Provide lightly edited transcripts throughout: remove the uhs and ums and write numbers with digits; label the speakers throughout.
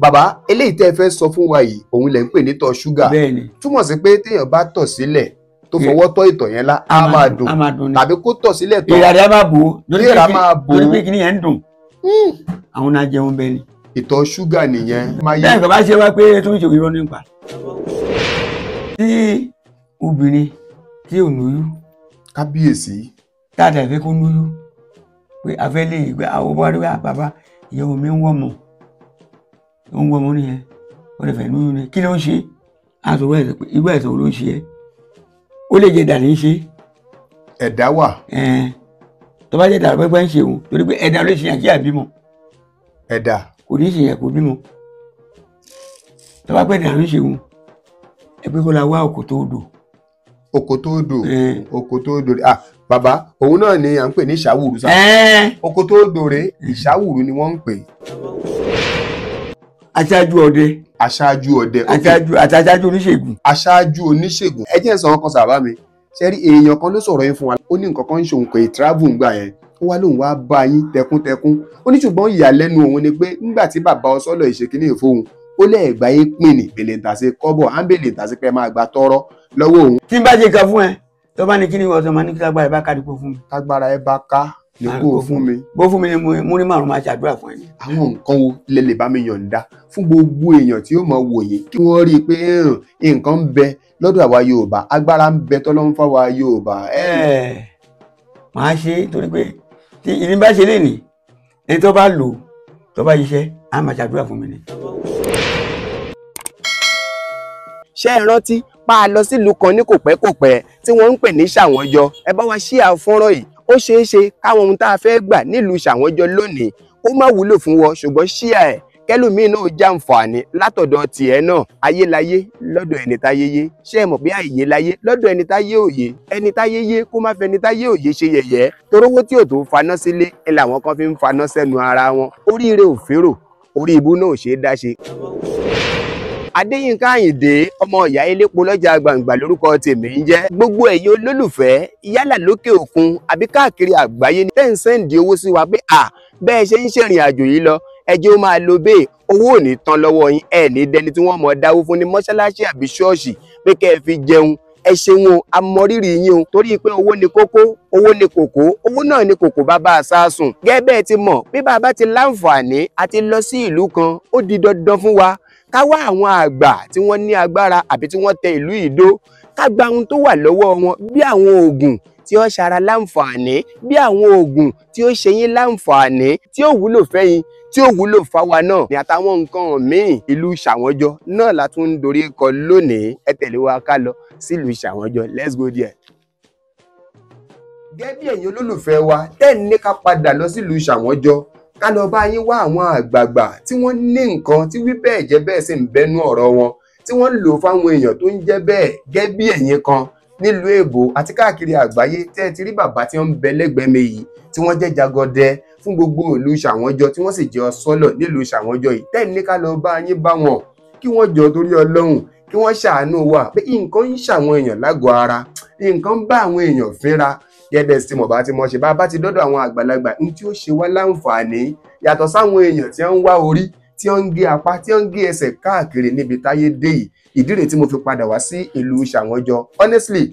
Speaker 1: Bàbá, eléyìí tẹ́ ẹ fẹ́ sọ fún wa yìí, òun lẹ̀ ń pè ní tọ̀ ṣúgà.
Speaker 2: Bẹ́ẹ̀ni.
Speaker 1: Túmọ̀ sí pé téèyàn bá tọ̀ sílẹ̀ tó fọwọ́ tọ́ ìtọ̀ yẹn lá, á máa dùn, tàbí kó tọ̀ sílẹ̀ tọ̀.
Speaker 2: Ìrà rẹ̀ máa bò ó.
Speaker 1: Ìrà máa bò ó.
Speaker 2: Torí pé kíní yẹn ń dùn. Àwọn náà jẹun bẹ́ẹ̀ ni.
Speaker 1: Ìtọ̀ ṣúgà nìyẹn.
Speaker 2: Bẹ́ẹ̀ kò bá ṣe wá pé tó ń ṣe irọ́ nípa. Tí obìnrin tí ò lóyún.
Speaker 1: Kábíyèsí.
Speaker 2: Tá a dẹ̀ fẹ́ kó lóyún pé a fẹ́ lè gbé àwọn bá rí wá bàbá ìyàwó mi ń wọ̀ mọ̀ ó ń wọ̀ mọ́ nìyẹn, ó lè fẹ́ lóyún ni, kí ló ń ṣe? A sọ irú ẹ̀sán ló ń ṣe ẹ́, ó lè jẹ dàní ṣe.
Speaker 1: Ẹ̀dá wà.
Speaker 2: Tó bá jẹ́ dàrú pẹ́pẹ́ ń ṣe òun torí pé ẹ̀dá ló ṣe yàn kí àbímọ.
Speaker 1: Ẹ̀dá.
Speaker 2: Kò ní ṣe yàn kó bímọ. Tó bá pẹ́ dàrú ń ṣe òun, ẹ pé kó la wá òkòtó odò.
Speaker 1: Òkòtó odò. Òkòtó odò. Ah bàbá, òun náà ni à ń pè ní ìṣàwùrù sá. Òkòtó odò rèé, ìṣàwùrù ni wọ́n ń pè.
Speaker 2: Aṣáájú ọdẹ.
Speaker 1: Aṣáájú ọdẹ.
Speaker 2: Aṣáájú àti aṣáájú oníṣègùn.
Speaker 1: Aṣáájú oníṣègùn. Ẹ jẹ́ sọ ọkàn sábà mi. Ṣé rí èèyàn kan ló sọ̀rọ̀ yín fún wa? Ó ní nǹkan kan ń ṣe òun kò ì travel ńgbà yẹn. Ó wá lóun wá bá yín tẹkúntẹkún. Ó ní ṣùgbọ́n ìyàlẹ́nu òun ni pé nígbà tí bàbá ọsọ́lọ̀ ìṣèkínní ìfóhun, ó lẹ́ẹ̀gbá yín pín ní bèlèǹtàṣe kọ́bọ̀, à ń bèlèǹtàṣe pé máa gba tọ́rọ́ lọ́wọ́ òun.
Speaker 2: Tí n bá ṣe kan fún ẹ, tó bá ní kí ni wọ́n sọ máa ní kí lágbára ẹ bá ká dípò fún mi.
Speaker 1: Tágbára ẹ bá ká ní kó fún mi.
Speaker 2: Bó fún mi ni mo ní márùn máa ṣàdúrà fún ẹ.
Speaker 1: Àwọn nǹkan wo lẹ lè bá mi yọ̀ǹda fún gbogbo èèyàn tí ó mọ̀ wò yín kí wọ́n rí i pé nǹkan ń bẹ lọ́dọ̀ àwa Yorùbá, agbára ń bẹ tọ́lọ́ ń fáwa Yorùbá.
Speaker 2: Màá ṣe torí pé tí ìní bá ṣe lénìí, ẹni tó bá lò tó bá ṣiṣẹ́ á máa ṣàdúrà fún mi ni.
Speaker 1: Ṣé ẹ rántí pa á lọ sílùú kan ní kòpẹ́kòpẹ́ tí wọ́n ń pè ní Ṣàwọ́njọ? Ẹ bá wa ṣí àfọ́nrán yìí, ó ṣeé ṣe káwọn ohun tá a fẹ́ gbà nílùú Ṣàwọ́njọ lónìí ó má wúlò fún wọn, ṣùgbọ́n ṣíà ẹ̀ kẹlòmíì náà jàǹfààní látọ̀dọ̀ tiẹ̀ náà. Ayélayé lọ́dọ̀ ẹni táyé yé. Ṣé ẹ mọ̀ pé àìyélayé lọ́dọ̀ ẹni táyé òye, ẹni táyé yé kó má fẹni táyé òye ṣe yẹ̀yẹ́, torówó tí ò tó faná sílé ẹ làwọn kan fi ń faná sẹ́nu ara wọn. Oríire ò férò, orí ibú náà ò ṣeé dá ṣe. Adéyínká Àyìndé ọmọ ìyá elépo lọ́jà gbàǹgbà lórúkọ tèmi ń jẹ́. Gbogbo ẹ̀yin olólùfẹ́ yálà lókè òkun àbí káàkiri àgbáyé ní tẹ́ ń sẹ́ǹdì owó sí wa pé à bẹ́ẹ̀ ṣe ń ṣèrìn àjò yìí lọ, ẹ jẹ́ ó máa lo bẹ́ẹ̀, owó ò ní tán lọ́wọ́ yín, ẹ ní dẹni tí wọ́n mọ̀ dáwó fún ní mọ́ṣáláṣí àbí ṣọ́ọ̀ṣì pé kẹ́ ẹ fi jẹun. Ẹ ṣeun o, a mọ rírì yín o, torí pé owó ni kókó, owó ni kòkó, owó náà ni kòkó bàbá àsásùn. Gẹ́gẹ́ bẹ́ẹ̀ ti mọ̀ bí bàbá ti láǹfààní àti lọ sí ìlú kan, ó di dandan fún wa ká wá àwọn àgbà tí wọ́n ní agbára àbí tí wọ́n tẹ ìlú ìdó, ká gba ohun tó wà lọ́wọ́ wọn bí àwọn oògùn tí ó ṣara láǹfààní, bí àwọn oògùn tí ó ṣe yín láǹfààní, tí ó wúlò fẹ́yin, tí ó wúlò fáwa náà ní àtàwọn nǹkan míì. Ìlú Ṣàwọ́njọ náà la tún ń dorí kọ lónìí. Ẹ tẹ̀lé wa ká lọ sílùú Ṣàwọ́njọ. Let's go there. Gẹ́gẹ́ bí ẹ̀yin olólùfẹ́ wa tẹ́ ní ká padà lọ sílùú Ṣàwọ́njọ, ká lọ bá yín wá àwọn àgbààgbà tí wọ́n ní nǹkan tí wí bẹ́ẹ̀ jẹ́ bẹ́ẹ̀ sì ń bẹ́nu ọ̀rọ̀ wọn, tí wọ́n ń lò fáwọn èèyàn tó ń jẹ́ bẹ́ẹ̀. Gẹ́gẹ́ bí ẹ̀yin kan nílùú èbó àti káàkiri àgbáyé tẹ́ ẹ ti rí bàbá tí wọ́n ń bẹ lẹ́gbẹ̀ẹ́ mi yìí tí wọ́n jẹ́ jagọdẹ fún gbogbo ìlú Ṣàwọ́njọ tí wọ́n sì jẹ́ ọsọ́lọ̀ nílùú Ṣàwọ́njọ yìí, tẹ́ ẹ ní ká lọ bá yín bá wọn kí wọ́n jọ torí Ọlọ́run kí wọ́n ṣàánú wa pé nǹkan ń ṣàwọn èèyàn lágọ̀ọ́ ara, nǹkan ń bá àwọn èèyàn fínra. Gẹ́gẹ́ tí mo bá ti mọ̀ ṣe bá ti dọ́dọ̀ àwọn àgbàlagbà ní tí ó ṣe wá láǹfààní yàtọ̀ sáwọn èèyàn tí wọ́n ń wá orí, tí wọ́n ń gé apá, tí wọ́n ń gé ẹsẹ̀ káàkiri níbi táyé dé yìí. Ìdí rèé tí mo fi padà wá sí ìlú Ṣàwọ́njọ. Honestly,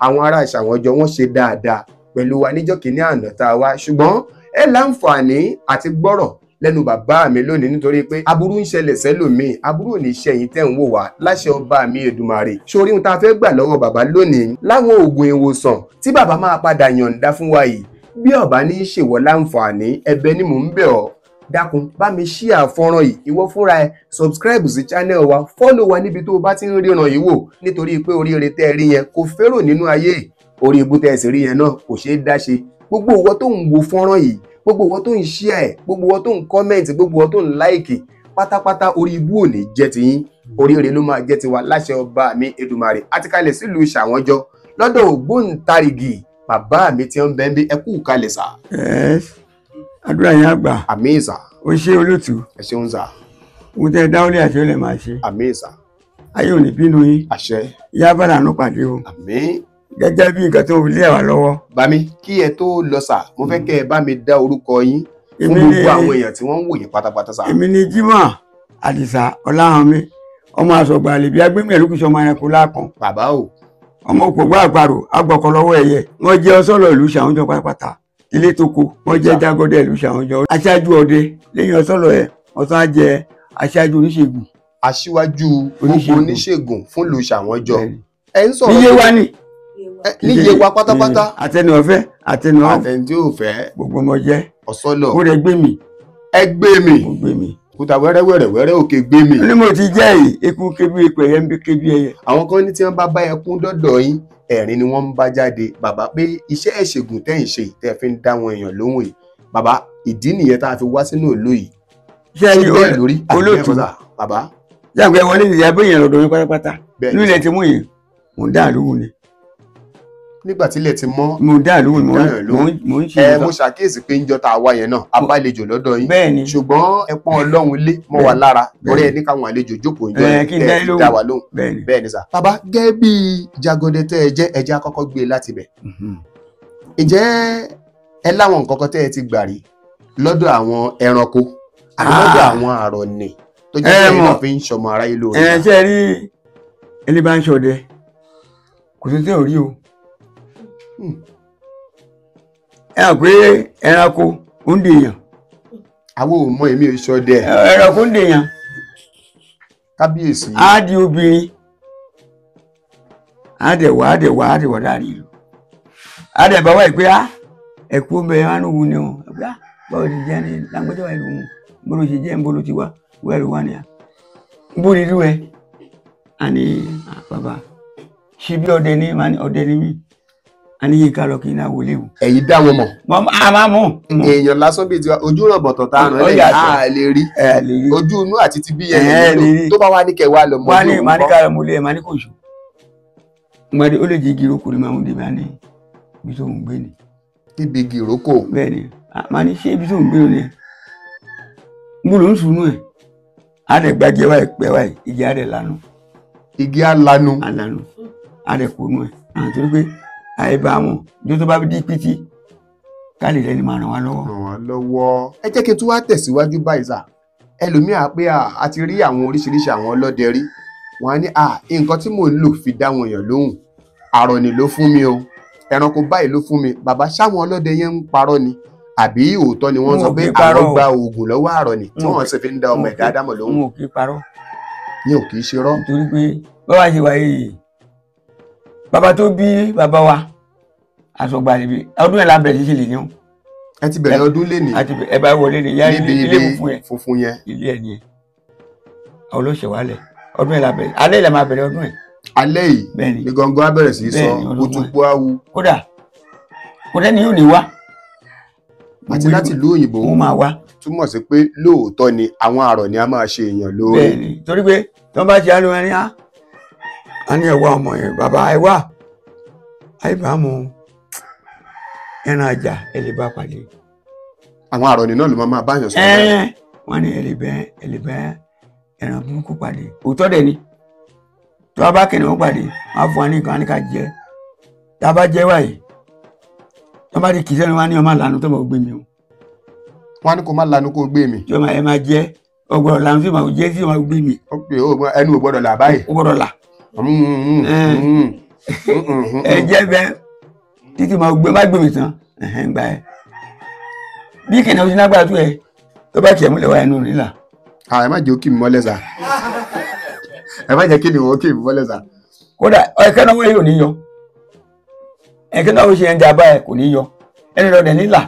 Speaker 1: àwọn ará Ṣàwọ́njọ wọ́n ṣe dáadáa pẹ̀lú wa níjọ́ kìíní àná tá a wá, ṣùgbọ́n ẹ láǹfààní àti gbọ́rọ̀ lẹ́nu bàbá mi lónìí nítorí pé aburú ń ṣẹlẹ̀ sẹ́lòmíì, aburú ò ní ṣẹ̀yìn tẹ́ ń wò wá láṣẹ ọba mi Èdùmàrè. Sórí ohun tá a fẹ́ gbà lọ́wọ́ bàbá lónìí láwọn oògùn ìwòsàn tí bàbá máa padà yọ̀ǹda fún wa yìí, bí ọ̀bá ní í ṣèwọ́ láǹfààní, ẹ̀bẹ̀ ni mò ń bẹ̀ ọ́. Dákun bá mi ṣíà fọ́nrán yìí, ìwọ fúnra ẹ subscribe sí channel wa, follow wa níbi tó o bá ti ń ríran yìí wò, nítorí pé oríire tẹ́ ẹ rí yẹn kò fẹ́rò nínú ayé, orí ibú tẹ́ ẹ sì rí yẹn náà kò ṣeé dá ṣe. Gbogbo ìwọ tó ń wo fọ́nrán yìí, gbogbo ìwọ tó ń share ẹ, gbogbo ìwọ tó ń comment, gbogbo ìwọ tó ń like, pátápátá orí ibú ò ní jẹ́ tiyín, oríire ló máa jẹ́ tiwa láṣẹ ọba mi Èdùmàrè. Àti kalẹ̀ sílùú Ṣàwọ́njọ lọ́dọ̀ ògbóǹtarìgì bàbá mi tí ń bẹ ń bí. Ẹ kú kalẹ̀ sà.
Speaker 2: Àdúrà yẹn á gbà.
Speaker 1: Àmín sà.
Speaker 2: O ṣé olóòtú.
Speaker 1: Ẹ ṣeun sà.
Speaker 2: Ohun tẹ́ ẹ dáwọ́lé àti ó lè máa ṣe.
Speaker 1: Àmín sà.
Speaker 2: Ayé ò ní bínú yín.
Speaker 1: Àṣẹ.
Speaker 2: Ìyá bàrà ló pàdé o.
Speaker 1: Àmín.
Speaker 2: Gẹ́gẹ́ bí nǹkan tó lé àwa lọ́wọ́.
Speaker 1: Bàmí kí ẹ tó lọ sà, mo fẹ́ kẹ́ ẹ bá mi dá orúkọ yín fún gbogbo àwọn èèyàn tí wọ́n ń wò yín pátápátá sà.
Speaker 2: Èmi ni Jimoh Àdìsá Ọláhànmí ọmọ àsọgbà àlèbí agbẹ́mí ẹ̀lú kìí ṣọmọ ẹranko lákan.
Speaker 1: Bàbá o.
Speaker 2: Ọmọ òpópó àparò agbọ̀kọ lọ́wọ́ ẹ̀yẹ. Wọ́n jẹ́ ọsọ́lọ̀ ìlú Ṣàwọ́njọ pátápátá. Ilé tó kó wọ́n jẹ́ Jágọ́dẹ ìlú Ṣàwọ́njọ. Aṣáájú ọdẹ lẹ́yìn ọsọ́lọ̀ ẹ̀ wọ́n tún á jẹ aṣáájú oníṣègùn.
Speaker 1: Aṣíwájú gbogbo oníṣègùn fún ìlú Ṣàwọ́njọ. Ẹ ń sọ̀rọ̀
Speaker 2: níye wa ni.
Speaker 1: Níye wa pátápátá.
Speaker 2: Àtẹnu ọ̀fẹ́ àtẹnu ọ̀fẹ́.
Speaker 1: Àtẹnu tí ò fẹ́.
Speaker 2: Gbogbo ọmọ jẹ́.
Speaker 1: Ọ̀sọ́lọ̀.
Speaker 2: Ó rẹ gbé mi.
Speaker 1: Ẹ gbé mi.
Speaker 2: Mo gbé mi.
Speaker 1: Òkúta wẹ́rẹ́ wẹ́rẹ́ wẹ́rẹ́ òkè gbé mi.
Speaker 2: Ní mo ti jẹ́ yìí, eku kébí eku ẹyẹ ń bí kébí ẹyẹ.
Speaker 1: Àwọn kan ní tí wọ́n bá bá ẹkún dọ́dọ̀ yín, ẹ̀rín ni wọ́n ń bá jáde. Bàbá pé iṣẹ́ ìṣègùn tẹ́yìn ṣe tẹ́ fi ń dá àwọn èèyàn lóhùn yìí. Bàbá ìdí nìyẹn tá a fi wá sínú ìlú yìí.
Speaker 2: Ṣé
Speaker 1: Ṣé bẹ́ẹ̀ lórí?
Speaker 2: Olóòtú.
Speaker 1: Bàbá.
Speaker 2: Yàgbẹ́ wọlé ìyá bóyá lọ́dọ̀ yín pátápátá. Ní ilẹ̀ tí mú yìí, mò ń dá lóhùn ni.
Speaker 1: Nígbà tílẹ̀ ti mọ́.
Speaker 2: Mo dá lóhùn mo ń ṣe.
Speaker 1: Ẹ mo ṣàkíyèsí pé ń jọ tá a wá yẹn náà abálejò lọ́dọ̀ yín.
Speaker 2: Bẹ́ẹ̀ni.
Speaker 1: Ṣùgbọ́n ẹ pọ́n Ọlọ́run lé mọ́ wa lára torí ẹ ní káwọn àlejò jókòó ń jọ
Speaker 2: ẹ kí n
Speaker 1: tẹ́
Speaker 2: dá
Speaker 1: ẹ dá wa lóhùn.
Speaker 2: Bẹ́ẹ̀ni.
Speaker 1: Bẹ́ẹ̀ni sà. Bàbá gẹ́gẹ́ bí Jágọ́dẹ tẹ́ ẹ jẹ́ ẹ jẹ́ á kọ́kọ́ gbé e láti bẹ̀. Ǹjẹ́ ẹ láwọn nǹkan kan tẹ́ ẹ ti gbà rí lọ́dọ̀ àwọn ẹranko àbí lọ́dọ̀ àwọn àrọ̀nì tó jẹ́ pé
Speaker 2: Ẹ mọ̀.
Speaker 1: náà fi ń ṣọmọ aráyé lóore?
Speaker 2: Ẹ ṣe rí ẹni bá ń ṣọdẹ kò sí tẹ́ ò rí o. Ẹ hàn pé ẹranko ń dèèyàn.
Speaker 1: Àwọn ò mọ èmi ò ṣọdẹ.
Speaker 2: Ẹranko ń dèèyàn.
Speaker 1: Kábíyèsí.
Speaker 2: Á di obìnrin. Á dẹ̀ wá á dẹ̀ wá á dẹ̀ wá láàrin ìlú. Á dẹ̀ bá wá ìpé á ẹ̀kú ọmọ ẹ̀ wá ní òun ni o. Ẹ̀kú á báwo ti jẹ́ ní lágbájá wà ìlú òun. Bó ló ṣe jẹ́ ń bó ló ti wá wá ìlú wá ni à. Bó ni irú ẹ? A ní bàbá ṣe bí ọdẹ ní màá ní ọdẹ ní mí. A ní yíká lọ kí n náà wọlé o.
Speaker 1: Ẹ̀yin dá wọn mọ̀.
Speaker 2: A máa mọ̀.
Speaker 1: Èèyàn lásán bíi tiwa ojú rọ̀bọ̀tọ̀ tá a rán lẹ́yìn á lè rí. Ojú inú àti ti bí yẹn
Speaker 2: Ẹ lè
Speaker 1: lè
Speaker 2: rí.
Speaker 1: tó bá wá ní kẹwàá lọ mọ
Speaker 2: Wọ́n á ní
Speaker 1: ojú
Speaker 2: màá ní
Speaker 1: òun
Speaker 2: ká
Speaker 1: kọ́.
Speaker 2: lọ mọlé ẹ̀ màá ní kò ṣù. Mo ní ó lè jẹ́ igi ìrókò ni màá ń dé màá ní ibi tó ń gbé ni.
Speaker 1: Níbi igi ìrókò.
Speaker 2: Bẹ́ẹ̀ni, màá ní ṣé ibi tó ń gbé ni. Mo ló ń sunú ẹ̀. Á dẹ̀ gbajẹ wáyé pẹ́ wáyé igi á dẹ̀ lanu.
Speaker 1: Igi á lanu.
Speaker 2: Á lanu. Á dẹ̀ kónú ẹ̀. Àti pé àyè bá wọn bí tó bá di pítí ká lè lẹ́ni máa ràn wá lọ́wọ́.
Speaker 1: Ràn wá lọ́wọ́. Ẹ jẹ́ kí n tún wá tẹ̀síwájú báyìí sà. Ẹlòmíà pé a ti rí àwọn oríṣiríṣi àwọn ọlọ́dẹ rí. Wọ́n á ní nǹkan tí mò ń lò fi dá wọn èèyàn lóhùn. Àrọ̀nì ló fún mi o. Ẹranko báyìí ló fún mi. Bàbá ṣáwọn ọlọ́dẹ yẹn ń parọ́ ni. Àbí òótọ́ ni wọ́n sọ
Speaker 2: Wọn ò
Speaker 1: pé
Speaker 2: kí parọ́
Speaker 1: àwọn
Speaker 2: o.
Speaker 1: gba oògùn lọ́wọ́ àrọ̀nì tí
Speaker 2: Wọn ò
Speaker 1: wọ́n sì fi ń dá ọmọ ẹ̀dá ádámọ̀ lóhùn.
Speaker 2: Wọn ò kí parọ́.
Speaker 1: Yẹn ò kì í ṣe rọ́.
Speaker 2: Nítorí pé báwa ṣe wáyé yìí bàbá tó bí bàbá wa àsọgbà níbi ọdún ẹ̀ la bẹ̀rẹ̀ sí ṣe lè ní o.
Speaker 1: Ẹ ti bẹ̀rẹ̀ ọdún lénìí.
Speaker 2: Àti ẹ bá wọlé ní yá
Speaker 1: Níbi
Speaker 2: ilé
Speaker 1: ilé
Speaker 2: funfun yẹn.
Speaker 1: funfun yẹn.
Speaker 2: Ilé ẹ̀ nìyẹn. Ọlọ́ṣẹ̀ wálẹ̀ ọdún ẹ̀ la bẹ̀rẹ̀ alẹ́ ìlà máa bẹ̀rẹ̀ ọdún ẹ̀.
Speaker 1: Alẹ́ yìí
Speaker 2: Bẹ́ẹ̀ni.
Speaker 1: ni gangan á bẹ̀rẹ̀ sí í sọ
Speaker 2: Bẹ́ẹ̀ni, ọdún
Speaker 1: kútùkú awu.
Speaker 2: Kódà kò dẹ́ni yóò ní wá.
Speaker 1: Àti láti ìlú òyìnbó.
Speaker 2: Wọ́n máa wá.
Speaker 1: Túmọ̀ sí pé lóòótọ́ ni àwọn àrọ̀ ni a máa ṣe èèyàn lóore.
Speaker 2: Bẹ́ẹ̀ni torí pé tí wọ́n bá ṣe àlọ́ ẹni á á ní ẹ̀wá ọmọ yẹn bàbá ẹ̀wá àìbámu ẹran àjà ẹ lè bá pàdé.
Speaker 1: Àwọn àrọ̀nì náà ló máa máa báyàn sọ̀rọ̀ bẹ́ẹ̀.
Speaker 2: Wọ́n ní ẹ lè bẹ́ ẹran burúkú pàdé. Òótọ́ dẹ̀ ni tí wọ́n bá kìnìún pàdé wọ́n á fún wa ní nǹkan á ní ká jẹ. Tá a bá jẹ wáyé tí wọ́n bá ti kì í sẹ́nu wá ní ọmọ àlànà tó máa gbé mi o.
Speaker 1: Wọ́n á ní kó má lanu kó gbé mi.
Speaker 2: Tí wọ́n ẹ máa jẹ ọgbọ́dọ̀ lanu tí wọ́n máa jẹ tí wọ́n máa gbé mi.
Speaker 1: Ó pè ó ẹnu ò gbọ́dọ̀ là báyìí.
Speaker 2: Ó gbọ́dọ̀ là. Ẹ jẹ́ bẹ́ẹ̀ títí máa gbé má gbé mi tán ẹ̀hẹ́n gbà ẹ. Bí kìnìún ti nágbára tó ẹ tó bá tiẹ̀ múlẹ̀ wá ẹnu rẹ̀ là.
Speaker 1: Ẹ má jẹ́ ó kì mí mọ́lẹ̀ sà. Ẹ má jẹ́ kí ni wọ́n kì mí mọ́lẹ̀ sà.
Speaker 2: Kódà ẹ̀kẹ́ náà wọ́n yóò ní yọ. Ẹ̀kẹ́ náà ó ṣe ẹja bá ẹ kò ní yọ. Ẹni lọ dẹ̀ nílà.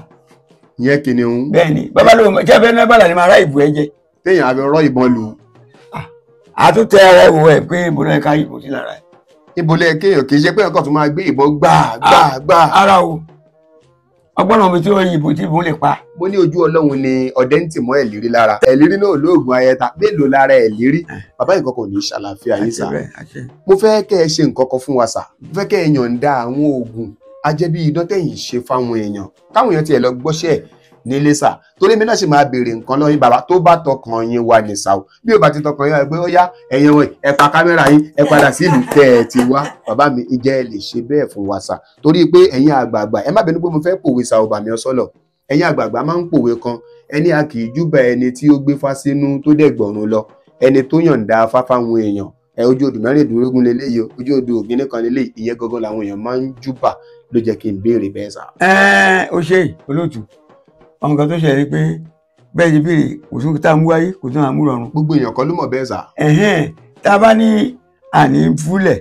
Speaker 1: Ìyẹn kìnìún.
Speaker 2: Bẹ́ẹ̀ni bàbá ló ṣe fẹ́ náà bàlà ni máa rá ìbò ẹ jẹ.
Speaker 1: Téèyàn á fi rọ́ ìbọn lù.
Speaker 2: Àtúntẹ ara ẹ wò ẹ pé ìbò náà ká ìbò sí lára ẹ.
Speaker 1: Ibo lẹ kéèyàn kì í ṣe pé ọkọ̀ tó máa gbé ìbọn gbà gbà gbà.
Speaker 2: Ara o ọgbọ́n mi tí ó yin ìbò tí ìbò lè pa.
Speaker 1: Mo ní ojú Ọlọ́run ni ọdẹ ń tì mọ́ ẹ̀lírí lára. Ẹ̀lírí náà lóògùn ayẹta mélòó lára ẹ̀lírí. Bàbá nǹkan kò ní ṣàlàáfíà yín sà. Mo fẹ́ kẹ́ ẹ ṣe nǹkan kan fún wa sà. Mo fẹ́ kẹ́ ẹ yọ̀ǹda àwọn oògùn ajẹ́bí idán tẹ̀yìn ṣe fáwọn èèyàn. Káwọn èèyàn tiẹ̀ lọ gbọ́ṣẹ́ nílé sà. Torí mi náà ṣì máa béèrè nǹkan lọ́yìn bàbá tó bá tọkàn yín wà ní sà o. Bí o bá ti tọkàn yín wá pé ó yá ẹ̀yin wọ̀nyí ẹ pa kámẹ́rà yín ẹ padà sí ìlú tẹ́ ẹ ti wá. Bàbá mi ìjẹ́ ẹ lè ṣe bẹ́ẹ̀ fún wa sà. Torí pé ẹ̀yin àgbààgbà ẹ má bínú pé mo fẹ́ pòwe sà o bàmí ọsọ́lọ̀. Ẹ̀yin àgbààgbà máa ń pòwe kan ẹni a kì í júbà ẹni tí ó gbé fá sínú tó dẹ̀ gbọ̀run lọ. Ẹni tó yọ̀ǹda afá fáwọn èèyàn, ẹ ojú odò mẹ́rìndínlógún leléyìí, ojú odò ògínní kan leléyìí, ìyẹn gangan làwọn èèyàn máa ń júbà, ló jẹ́ kí n béèrè bẹ́ẹ̀ sà.
Speaker 2: Ẹ ó ṣe olóòtú, ọmọ kan tó ṣẹlẹ̀ ni pé bẹ́ẹ̀ ni béèrè kò sóhun tá a mú wáyé, kò sóhun àmúrọ̀run.
Speaker 1: Gbogbo èèyàn kan ló mọ̀ bẹ́ẹ̀ sà.
Speaker 2: Ẹ̀hẹ́n, tá a bá ní àní fúlẹ̀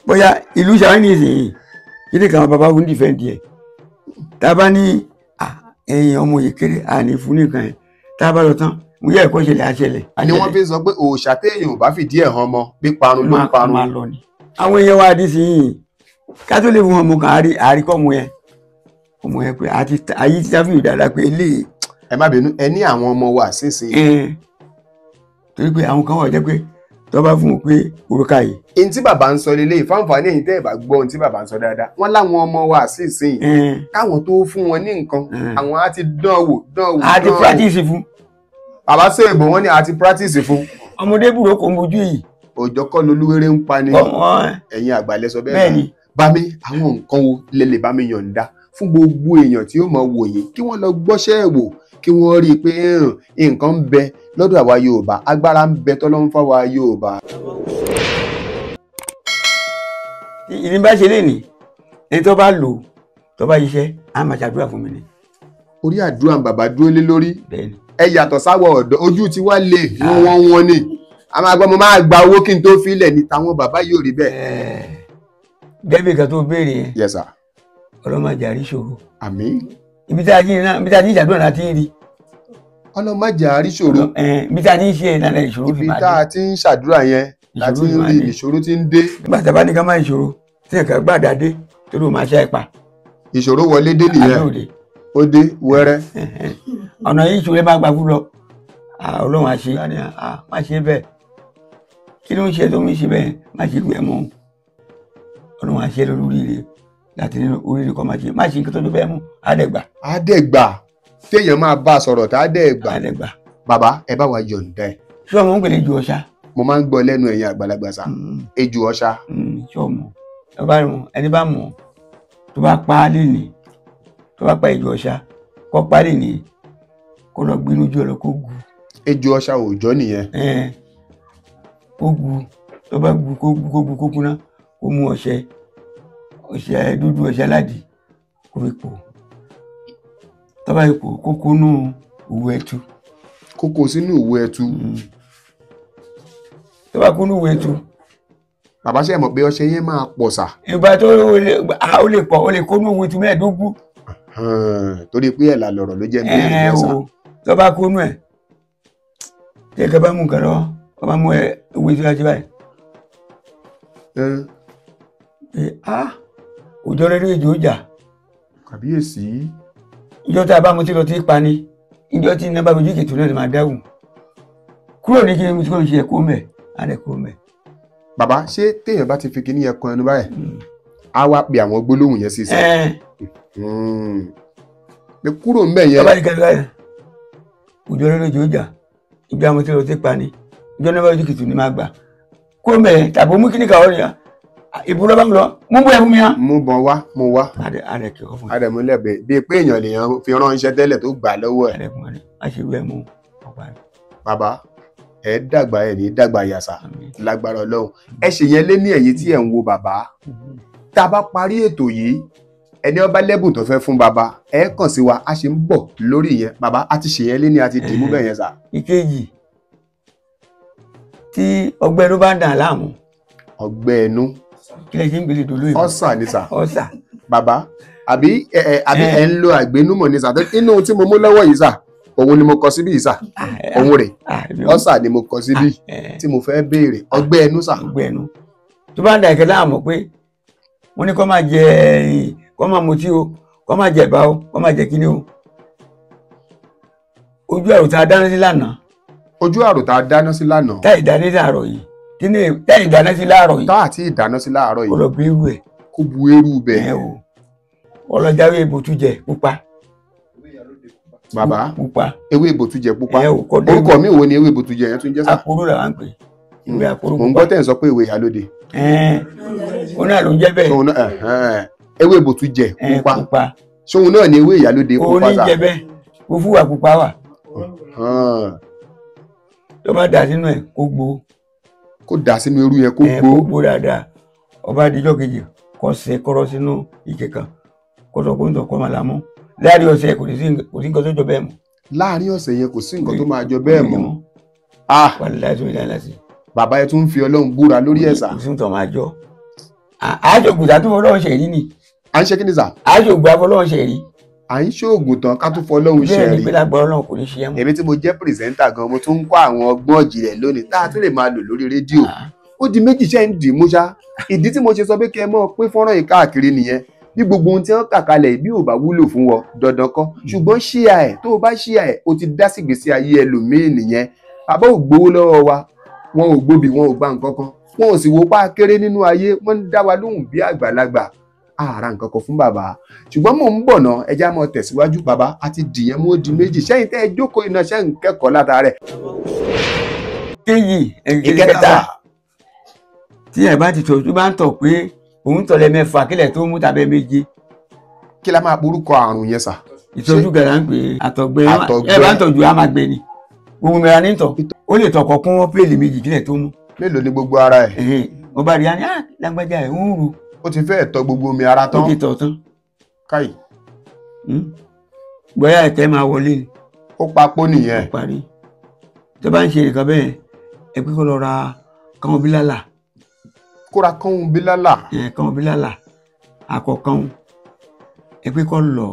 Speaker 2: bóyá ìlú ṣàwọn ní ìsìn kíni kan bàbá ń dìfẹ́ǹdì ẹ̀, tá a bá ní ẹ̀yìn ọmọ yìí kéré àní fún nìkan ẹ̀, tá a bá lọ tán mo yẹ ẹ̀kọ́ ṣẹlẹ̀ àṣẹlẹ̀.
Speaker 1: Ni wọ́n fi ń sọ pé òòṣà téèyàn ò bá fìdí ẹ̀ hàn mọ́ píparun ló ń parun.
Speaker 2: Máa lọ ni. Àwọn èèyàn wa dì sí yìí ká tó lè fún ọmọ kan àríkọ́ ọmọ yẹn, ọmọ yẹn pé àti ayé ti sáfìlì dáadáa pé eléyìí.
Speaker 1: Ẹ má bínú, ẹ ní àwọn ọmọ wa sínsìn.
Speaker 2: Torí pé àwọn kan wà jẹ́ pé tó bá fún un pé òrùka yìí.
Speaker 1: Ohun tí bàbá ń sọ lélẹ́yìí fáǹfààní ẹ̀yin tẹ́ ẹ̀ bá gbọ́ ohun tí bàbá ń sọ dáadáa, wọ́n láwọn ọmọ wa sínsìn káwọn tó fún wọn ní nǹkan àwọn á ti dán wò dán wò.
Speaker 2: A ti practice fún.
Speaker 1: Bàbá sọ èbò wọn ni a ti practice fún.
Speaker 2: Ọmọdé búrò kò mojú yìí.
Speaker 1: Òjò kọ́ lolúwéré ń pa ni ẹ̀yin àgbàlẹ̀ sọ bẹ́ẹ̀ náà. Bá mi àwọn nǹkan wo lẹ lè bá mi yọ̀ǹda fún gbogbo èèyàn tí ó mọ̀ wò yín kí wọ́n lọ gbọ́ṣẹ́ ẹ̀ wò, kí wọ́n rí i pé nǹkan ń bẹ lọ́dọ̀ àwa Yorùbá, agbára ń bẹ tọ́lọ́run fáwa Yorùbá.
Speaker 2: Ìní bá ṣe lénìí, ẹni tó bá lò tó bá ṣiṣẹ́ á máa ṣàdúrà fún mi ni.
Speaker 1: Orí àdúrà bàbá dúró lé lórí. Ẹ yàtọ̀ sáwọ̀ ọ̀dọ́, ojú ti wá lè wọ́n wọ́n ni. A máa gbọ́ mo máa gba owó kí n tó filẹ̀ ní táwọn bàbá yóò rí bẹ́ẹ̀.
Speaker 2: Gẹ́gẹ́ kan tó béèrè yẹn.
Speaker 1: Yes sir.
Speaker 2: Ọlọ́mọ àjàrí ṣòro.
Speaker 1: Àmín.
Speaker 2: Ibi tí a ti ń ṣàdúrà láti ń rí.
Speaker 1: Ọlọ́mọ àjàrí ṣòro.
Speaker 2: Ibi tí a ti ń ṣe ìlànà ìṣòro fi máa dé.
Speaker 1: Ibi tá a ti ń ṣàdúrà yẹn láti ń rí ìṣòro tí ń dé.
Speaker 2: Nígbà tí a bá ní ká má ìṣòro tí nǹkan gbàdá dé tó ló máa ṣe é pa.
Speaker 1: Ìṣòro wọlé dé nìyẹn. Ó dé wẹ́rẹ́.
Speaker 2: Ọ̀nà yìí ìṣòro máa gbà fún lọ. Ọlọ́run á ṣe má ṣe bẹ́ẹ̀. Kí ló ń ṣe tó ń ṣe bẹ́ẹ̀ má ṣe gbẹ mọ́. Ọlọ́run á ṣe lórí rẹ̀ láti nínú oríire kọ́ máa ṣe má ṣe nǹkan tó bẹ́ẹ̀ mú àdẹ̀gbà.
Speaker 1: Àdẹ̀gbà téèyàn máa bá a sọ̀rọ̀ tá àdẹ̀gbà.
Speaker 2: Àdẹ̀gbà.
Speaker 1: Bàbá ẹ bá wa yọ̀ǹda ẹ̀.
Speaker 2: Ṣé ọmọ ń pèlè ejò ọ̀ṣà?
Speaker 1: Mo máa ń gbọ́ lẹ́nu ẹ̀yin àgbàlagbà sá. Ejò ọ̀ṣà.
Speaker 2: Ṣé ọmọ ẹni bá mọ̀ tó bá pa á lénìí tó bá pa ejò ọ̀ṣà kó pa á lénìí kó lọ gbinú ojú ọ̀lọ́ kó gu.
Speaker 1: Ejò ọ̀ṣà òòjọ́ nìyẹn.
Speaker 2: Kó gu tó bá gu kó gu kó gu kó kúná kó mú ọṣẹ ọṣẹ dúdú ọṣẹ aládìí kó fi pò tó bá fi pò kó kónú òwú ẹtu.
Speaker 1: Kó kó sínú òwú ẹtu.
Speaker 2: Tó bá kónú òwú ẹtu.
Speaker 1: Bàbá ṣe mọ̀ pé ọṣẹ yẹn máa pọ̀ sà.
Speaker 2: Ìgbà tó ó lè pọ̀ ó lè kónú òwú ẹtu 15.
Speaker 1: Torí pé ẹ̀là lọ̀rọ̀ ló jẹ́ mi ẹ̀ sà.
Speaker 2: Tó bá kónú ẹ̀ tí ẹ̀ka bá mú nǹkan lọ́wọ́ wọ́n bá mú òwú ẹtu láti báyìí. Òjò rẹ lóye jòjà.
Speaker 1: Kàbíyèsí.
Speaker 2: Ìjọ tá a bá mutí lọ tí pa ni ìjọ tí iná bá fojú kìtù náà ni máa dáhùn. Kúrò ní kí ni mo ti kọ́ ń ṣe ẹ̀kọ́ mẹ́ á lẹ̀ kúrò mẹ́.
Speaker 1: Bàbá ṣé téèyàn bá ti fi kíní yẹn kan ẹnu báyìí á wá pe àwọn gbólóhùn yẹn sísè. Pé kúrò ń bẹ̀ yẹn.
Speaker 2: Bàbá ní kẹlẹ́ báyìí òjò rẹ lóye jòjà ìjọ àwọn tí lọ tí pa ni ìjọ náà bá fojú kìtù ni máa gbà kúrò mẹ́ tàbí mú kíní kàwọ́ nìyà. Ìbúrọ̀ bá ń lọ mú bóyá fún mi hàn.
Speaker 1: Mú bọ̀ wá mú wá.
Speaker 2: Adẹ kẹkọọ fún mi.
Speaker 1: Adẹ mú lẹ́bẹ̀ẹ́ bíi pé èèyàn lèèyàn fi ránṣẹ́ tẹ́lẹ̀ tó gbà lọ́wọ́ ẹ̀.
Speaker 2: Adẹ fún mi má ṣe wẹ́ mú ọgbà rẹ.
Speaker 1: Bàbá ẹ dàgbà ẹ ní dàgbà yàsà lágbára Ọlọ́run ẹ ṣe yẹn lé ní ẹ̀yìn tí ẹ̀ ń wo bàbá. Tá a bá parí ètò yìí ẹni ọba lẹ́bùn tó fẹ́ fún bàbá ẹ kàn sí wa a ṣe ń bọ̀ lórí yẹn bàbá a ti ṣe yẹn lé ní a ti dì mú bẹ́ẹ̀ yẹn sà.
Speaker 2: Ìkejì tí ọgbẹ́ ló bá ń dà láàmú.
Speaker 1: Ọgbẹ́ ẹnu
Speaker 2: kí lè ṣe ń gbélé dòló yìí.
Speaker 1: Ọ̀sà ni sà.
Speaker 2: Ọ̀sà.
Speaker 1: Bàbá àbí àbí ẹ ń lo àgbénúmọ̀ ni sà inú tí mo mú lọ́wọ́ yìí sà òun ni mo kọ síbí yìí sà òun rè ọ̀sà ni mo kọ síbí tí mo fẹ́ béèrè ọgbẹ́ ẹnu sà.
Speaker 2: Ọgbẹ́ ẹnu tó bá ń da ìkẹ́ láàmú pé wọ́n ní kó máa jẹ kó máa mutí o kó máa jẹ ẹ̀bà o kó máa jẹ kíní o ojú àrò tá a dáná sí lánàá.
Speaker 1: Ojú àrò tá a dáná sí lánàá.
Speaker 2: Táì dáná sí láàárọ̀ yìí táì dáná sí láàárọ̀ yìí.
Speaker 1: Tá àti ìdáná sí láàárọ̀ yìí.
Speaker 2: Kó lọ bu irú ẹ̀.
Speaker 1: Kó bu irú bẹ̀.
Speaker 2: Ẹ o ọlọ́jàwé ìbòtújẹ pupa.
Speaker 1: Bàbá
Speaker 2: pupa.
Speaker 1: Ewé ìbòtújẹ pupa.
Speaker 2: Ẹ o kọ́ dé.
Speaker 1: Orúkọ mi wo ni ewé ìbòtújẹ yẹn tún jẹ́ sá.
Speaker 2: Àkóró làwọn ń pè. Ewé àkóró pupa.
Speaker 1: Mò ń gbọ́ tẹ̀ ń sọ pé ewé ìyálóde.
Speaker 2: Òun náà ló ń jẹ́ bẹ́ẹ̀.
Speaker 1: Ewé ìbòtújẹ pupa. Ṣóun náà ni ewé ìyálóde pupa sá.
Speaker 2: Òun ní jẹ bẹ́ẹ̀. Fúfú wà pupa wà. Tó bá dà sínú ẹ̀ kó gbó.
Speaker 1: Kó dà sínú irú yẹn kó gbó.
Speaker 2: Kó gbó dáadáa. Ọba àdìjọ́ kejì kó ṣe kọ́rọ́ sínú ike kan kó sọ kó ń tọ̀ kó máa lámú. Láàrin ọ̀sẹ̀ kò sí nǹkan tó jọ bẹ́ẹ̀ mọ́.
Speaker 1: Láàrin ọ̀sẹ̀ yẹn kò sí nǹkan tó máa jọ bẹ́ẹ̀ mọ́. Bàbá yẹn tún ń fi Ọlọ́run búra lórí ẹ̀sà.
Speaker 2: Kò sí nǹkan máa jọ. Àjògùn tàbí fọlọ́run ṣe rí ni.
Speaker 1: À ń ṣe kí ni sà?
Speaker 2: Àjògùn àfọlọ́run ṣe rí.
Speaker 1: À ń ṣoògùn tán ká tún fọlọ́run ṣe rí.
Speaker 2: Bẹ́ẹ̀ ni pé lágbára Ọlọ́run kò ní ṣe é mọ́.
Speaker 1: Èmi tí mo jẹ́ pírẹsẹ́ńtà gan mo tún ń kọ́ àwọn ọgbọ́n ìjìnlẹ̀ lónìí tá a tún lè máa lò lórí rédíò. Ó di méjì ṣe ń dì mú ṣá. Ìdí tí mo ṣe sọ pé kí ẹ mọ́ pín fọ́nrán yìí káàkiri nìyẹn. Bí gbogbo ohun tí wọ́n kà kalẹ̀ bí ò bá wúlò fún wọn dandan kọ́. Ṣùgbọ́n ṣíà ẹ̀ tó o bá ṣíà ẹ̀ o ti dá sígbésí ayé ẹlòmíì nìyẹn. Bàbá ò gbowó lọ́wọ́ wa, wọn ò gbóbi, wọn ò gba nǹkan kan, wọn ò sì wo pa kéré nínú ayé, wọ́n ń dá wa lóhùn bí àgbàlagbà. Àrà nǹkan kan fún bàbá. Ṣùgbọ́n mò ń bọ̀ náà, ẹja mọ́ tẹ̀síwájú bàbá àti dìyẹn mú ó di méjì. Ṣẹ́yìn tẹ́ ẹ jókòó iná ṣẹ́ ń kẹ́kọ̀ọ́ látara rẹ̀.
Speaker 2: Kéyì ìkẹta tí ẹ bá ti tọ̀ tó bá ń tọ̀ pé òun tọ̀ lẹ́mẹ̀fà kílẹ̀ tó mú tàbí méje.
Speaker 1: Kí la máa porúkọ àrùn yẹn sà?
Speaker 2: Ìtọ́jú gàrà ń pè é àtọ̀gbẹ. Ẹ bá ń tọ̀jú á máa gbẹ ni. Gbogbo mẹ́ra ní tọ̀. Ó lè tọkọ̀ kún wọ́n pèlè méjì kílẹ̀ tó mú.
Speaker 1: Mélòó ni gbogbo ara ẹ̀?
Speaker 2: Mo bá rí i á ní lágbájá ẹ̀ ń ru.
Speaker 1: Ó ti fẹ́ẹ̀ tọ̀ gbogbo omi ara tán.
Speaker 2: Ó ti tọ̀ tán.
Speaker 1: Káì.
Speaker 2: Bóyá ẹ̀tẹ́ máa wọlé ni.
Speaker 1: Ó papò nìyẹn.
Speaker 2: Ó parí. Tó bá ń ṣe nǹkan bẹ́ẹ̀ ẹ pé kó lọ ra kánwó bílálà.
Speaker 1: Kó ra kánwó bílálà.
Speaker 2: Kánwó bílálà akọ kánwó ẹ pé kó lọ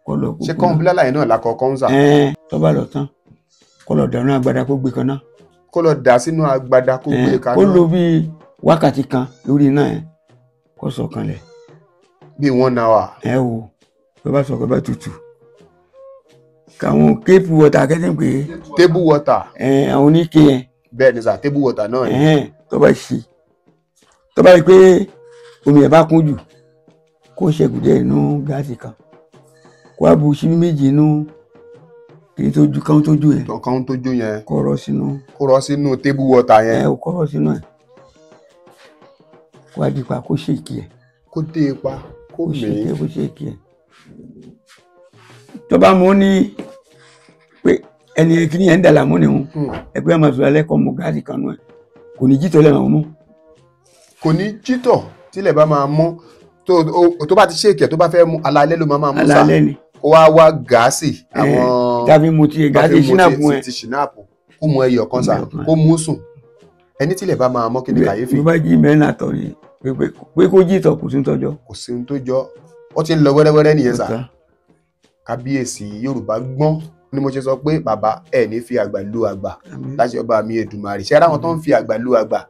Speaker 2: kó lọ.
Speaker 1: Ṣé kánwó bílálà yẹn náà lakọ kánwó sà?
Speaker 2: Tó bá lọ tán kó lọ dànù agbada kó gbé kan náà.
Speaker 1: Kó lọ dà sínú agbada kó gbé kaná.
Speaker 2: Kó lò bíi wákàtí kan lórí iná yẹn kó sọ kanlẹ̀.
Speaker 1: Bíi 1 hour.
Speaker 2: Ẹ wo tó bá sọ kó bá tutù. Káwọn kéèpù wọta kẹ́sìn pé.
Speaker 1: Table water.
Speaker 2: Àwọn oníke yẹn.
Speaker 1: Bẹ́ẹ̀ ni sà, table water náà ni.
Speaker 2: Tó bá ṣe tó bá rí pé omi ẹ̀ bá kún jù kó ṣẹ́kù díẹ̀ nínú gáàsì kan kó wá bu ṣíbí méjì nínú kí tó ju káwọn tó ju yẹn.
Speaker 1: Káwọn tó ju yẹn.
Speaker 2: Kó rọ sínú.
Speaker 1: Kó rọ sínú table water yẹn.
Speaker 2: Kó rọ sínú ẹ̀ kó wá dípa kó ṣèkì ẹ̀.
Speaker 1: Kó dé ipa kó mì í.
Speaker 2: Kó ṣèkì ẹ̀. Tó bá mú ní pé ẹni kìíní yẹn ń dàlà mú ni wọn ẹgbẹ́ àmọ́ sọ̀rọ̀ alẹ́ kọ́ mú gáàsì kan nù ẹ̀ kò ní jítọ̀ lẹ́nu mú.
Speaker 1: Kò ní jítọ̀ tílẹ̀ bá máa mú tó bá ti ṣèkì ẹ̀ tó bá fẹ́ mú alaalẹ́ ló máa mú sá.
Speaker 2: Alaalẹ́ ni.
Speaker 1: Kó wá wá gáàsì àwọn.
Speaker 2: Tàbí mu ti gáàsì ṣínáàpù ẹ.
Speaker 1: Ti ṣínáàpù kó mu ẹyọ kan sá kó mú sùn ẹni tílẹ̀ bá máa mọ́ kí ni kàyéfì.
Speaker 2: Bí bá jí mẹ́rin àtọ̀ ni pé kó jítọ̀ kò sí ní tọ́jọ́.
Speaker 1: Kò sí ní tó jọ ó ti ń lọ wẹ́rẹ́wẹ́rẹ́ nìyẹn sà. Kábíyèsí Yorùbá gbọ́n ni mo ṣe sọ pé bàbá ẹ ní fi àgbà lu àgbà láti ọba mi Èdùmàrè ṣe ara wọn tó ń fi àgbà lu àgbà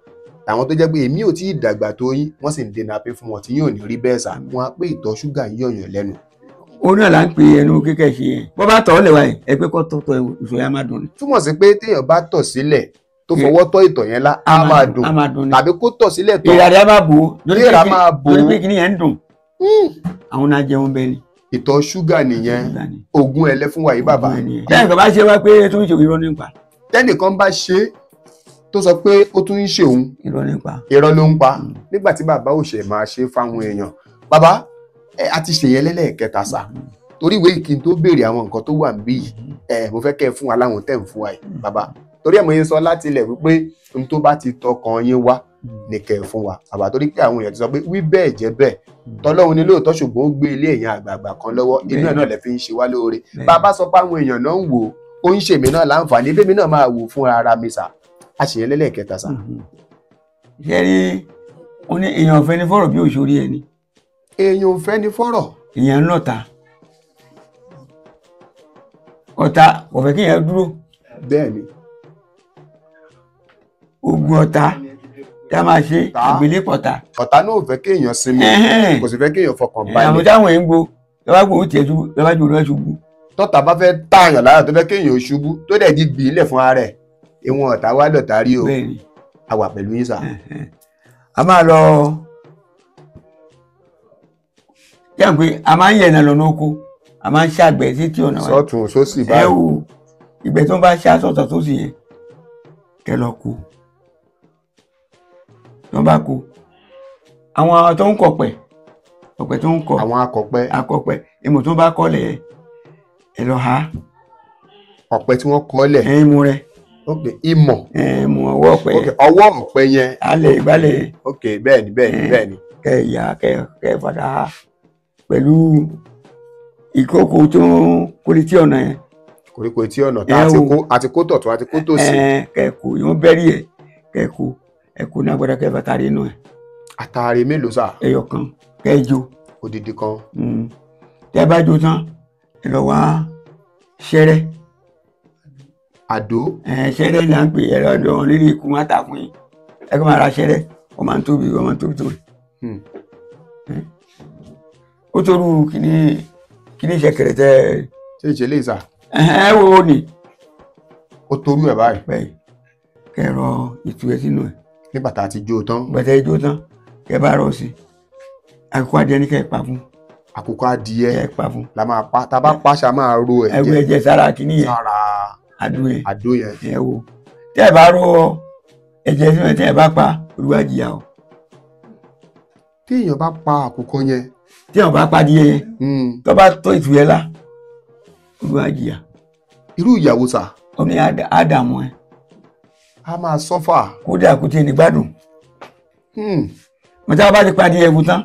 Speaker 1: àwọn tó jẹ́ pé èmi ò tí ì dàgbà tó yín wọ́n sì ń dènà pé fún wọn tí yóò ní rí bẹ́ẹ̀ sà wọn á pé ìtọ̀ ṣúgà ń yọ̀yàn lẹ́nu.
Speaker 2: Ó náà là ń pe ẹnu kíkẹ́ ṣe yẹn bó bá tọ̀ ọ́ lẹ̀wá yìí ẹ pé kó tọ̀ tọ̀ ìṣòro yẹn á máa dùn ni.
Speaker 1: Túmọ̀ sí pé téèyàn bá tọ̀ sílẹ̀ tó fọwọ́ tọ́ ìtọ̀ yẹn lá á máa dùn tàbí kó tọ̀ sílẹ̀ tọ̀
Speaker 2: ìrà rẹ̀ á máa bò ó
Speaker 1: ìrà máa bò ó
Speaker 2: torí pé kíní yẹn ń dùn àwọn náà jẹun bẹ́ẹ̀ ni.
Speaker 1: Ìtọ̀ ṣúgà nìyẹn oògùn ẹlẹ́ fún wa yìí bàbá.
Speaker 2: Tẹ́nìkan bá ṣe wá pé tó ń ṣe irọ́ nípa.
Speaker 1: Tẹ́nìkan bá ṣe tó sọ pé ó tún ń ṣe òun
Speaker 2: irọ́ nípa.
Speaker 1: Irọ́ ló ń pa nígbà tí bàbá ò ṣe máa ṣe fáwọn èèyàn. Bàbá ẹ a ti ṣèyẹn lẹ́lẹ́kẹta sà torí ìwé ìkíni tó béèrè àwọn nǹkan tó wà níbí yìí ẹ mo fẹ́ kẹ́ ẹ fún wa láwọn tẹ́ ń fún wa yìí bàbá torí ẹ̀ mo yẹn sọ láti ilẹ̀ wípé n tó bá ti tọkàn yín wá ní kẹ́ ẹ fún wa bàbá torí pé àwọn èèyàn ti sọ pé wí bẹ́ẹ̀ jẹ́ bẹ́ẹ̀ tọlọ́run ni lóòótọ́ ṣùgbọ́n ó gbé ilé èèyàn àgbààgbà kan lọ́wọ́ inú ẹ̀ náà lẹ fi ń ṣe wá lóore bàbá sọ pé àwọn èèyàn náà ń wò ó ń ṣèmi náà láǹfààní bẹ́ẹ̀ mi náà máa wò fún ara mi sà á ṣèyẹn lẹ́lẹ́kẹta sà.
Speaker 2: Ṣé rí ó ní èèyàn ò fẹ́ ní fọ̀rọ̀ bí òṣòrí ẹni.
Speaker 1: Èèyàn ò fẹ́ ní fọ̀rọ̀.
Speaker 2: Èèyàn ń lọ́ta ọ̀tá kò fẹ́ kí èèyàn dúró.
Speaker 1: Bẹ́ẹ̀ ni.
Speaker 2: Ogun ọ̀tá tá a máa ṣe àgbélépọ̀tà.
Speaker 1: Ọ̀tá náà ò fẹ́ kí èèyàn sinmi kò sì fẹ́ kí èèyàn fọkàn balẹ̀.
Speaker 2: Àwọn táwọn èèyàn ń gbo lọ́wọ́ gbòó tiẹ̀ ṣubú lọ́wọ́ gbòó lọ́wọ́ ṣubú.
Speaker 1: Tọ́ta bá fẹ́ tààyàn lára tó fẹ́ kí èèyàn ṣubú tó dẹ̀ di gbì í lẹ̀ fún ara ẹ̀ ìwọ̀n ọ̀tá wá lọ̀tá rí o. A wà pẹ̀lú yín sà.
Speaker 2: A máa lọ jẹ́ pé a máa ń yẹ̀nà lọ́nà oko a máa ń ṣàgbẹ̀ sí tí ọ̀nà wa.
Speaker 1: Sọ́tún sósì báyìí.
Speaker 2: Ẹ wo ìgbẹ́ tó ń bá ṣá sọ̀tọ̀ tó sì yẹn kẹ lọ kó tó ń bá kó àwọn tó ń kọ̀pẹ̀ ọ̀pẹ̀ tó ń kọ̀
Speaker 1: àwọn akọ̀pẹ̀
Speaker 2: akọ̀pẹ̀ ìmọ̀ tó ń bá kọ́lẹ̀ ẹ lọ ha.
Speaker 1: Ọ̀pẹ tí wọ́n kọ́lẹ̀
Speaker 2: ẹ̀yìn mu rẹ.
Speaker 1: Ok, ìmọ̀.
Speaker 2: Ìmọ̀ ọwọ́ ọ̀pẹ.
Speaker 1: Ok, ọwọ́ ọ̀pẹ yẹn.
Speaker 2: Alẹ̀ ìgbálẹ̀.
Speaker 1: Ok, bẹ́ẹ̀ni bẹ́ẹ̀ni bẹ́ẹ̀ni.
Speaker 2: Kẹ ìyá kẹ kẹ fàdà pẹ̀lú ìkókò tó ń kólé tí ọ̀nà yẹn.
Speaker 1: Koríko etí ọ̀nà tá àti kó tọ̀tún àti kó tòsì.
Speaker 2: Kẹ kó ìwọ̀n bẹ́rí ẹ̀ kẹ kó ẹ kó ní agbada kẹ fàtàrí inú ẹ̀.
Speaker 1: Àtàrí mélòó sà?
Speaker 2: Ẹyọ kan kẹ jó.
Speaker 1: Odidi kan.
Speaker 2: Tẹ bá jó tán ẹ lọ wá ṣẹrẹ.
Speaker 1: Àdó.
Speaker 2: Ṣẹrẹ là ń pè ẹ lọ́dọ̀ lílì ikú wọn tà fún yín ẹ kọ́ máa ra ṣẹrẹ wọ́n máa ń tóbi wọ́n máa ń tóbi tóbi. Ó tóru kíní kíní ṣẹ̀kẹ̀rẹ̀ tẹ.
Speaker 1: Ṣé ìṣe lè sà?
Speaker 2: Ẹ wo ni.
Speaker 1: Ó torú ẹ báyìí.
Speaker 2: Bẹ́ẹ̀ kẹ rọ ìtú ẹ sínú ẹ.
Speaker 1: Nígbà tá a ti jó tán.
Speaker 2: Gbàtà jó tán kẹ bá rọ sí àkókò adìẹ ní kẹ pa fún.
Speaker 1: Àkókò adìẹ
Speaker 2: kẹ pa fún.
Speaker 1: La máa pa tá a bá pa ṣá máa ro ẹ̀jẹ̀.
Speaker 2: Ẹ̀wù ẹ̀jẹ̀ sára kíní yẹn.
Speaker 1: Sára
Speaker 2: àdó yẹn.
Speaker 1: Àdó yẹn.
Speaker 2: Ẹ wo tẹ ẹ bá rọ ẹ̀jẹ̀ sínú ẹ tẹ ẹ bá pa Olúwa jìyà o.
Speaker 1: Tí èèyàn bá pa àkùkọ yẹn.
Speaker 2: Tí èèyàn bá pa adìẹ yẹn. Tó bá tó ìtù yẹn lá Olúwa jìyà.
Speaker 1: Irú ìyàwó sà.
Speaker 2: Ó ní àdàmú ẹ.
Speaker 1: A máa sọ́fà.
Speaker 2: Kódà kò tiẹ̀ ní gbádùn. Mo tá a bá ti pa adìẹ ẹ̀fù tán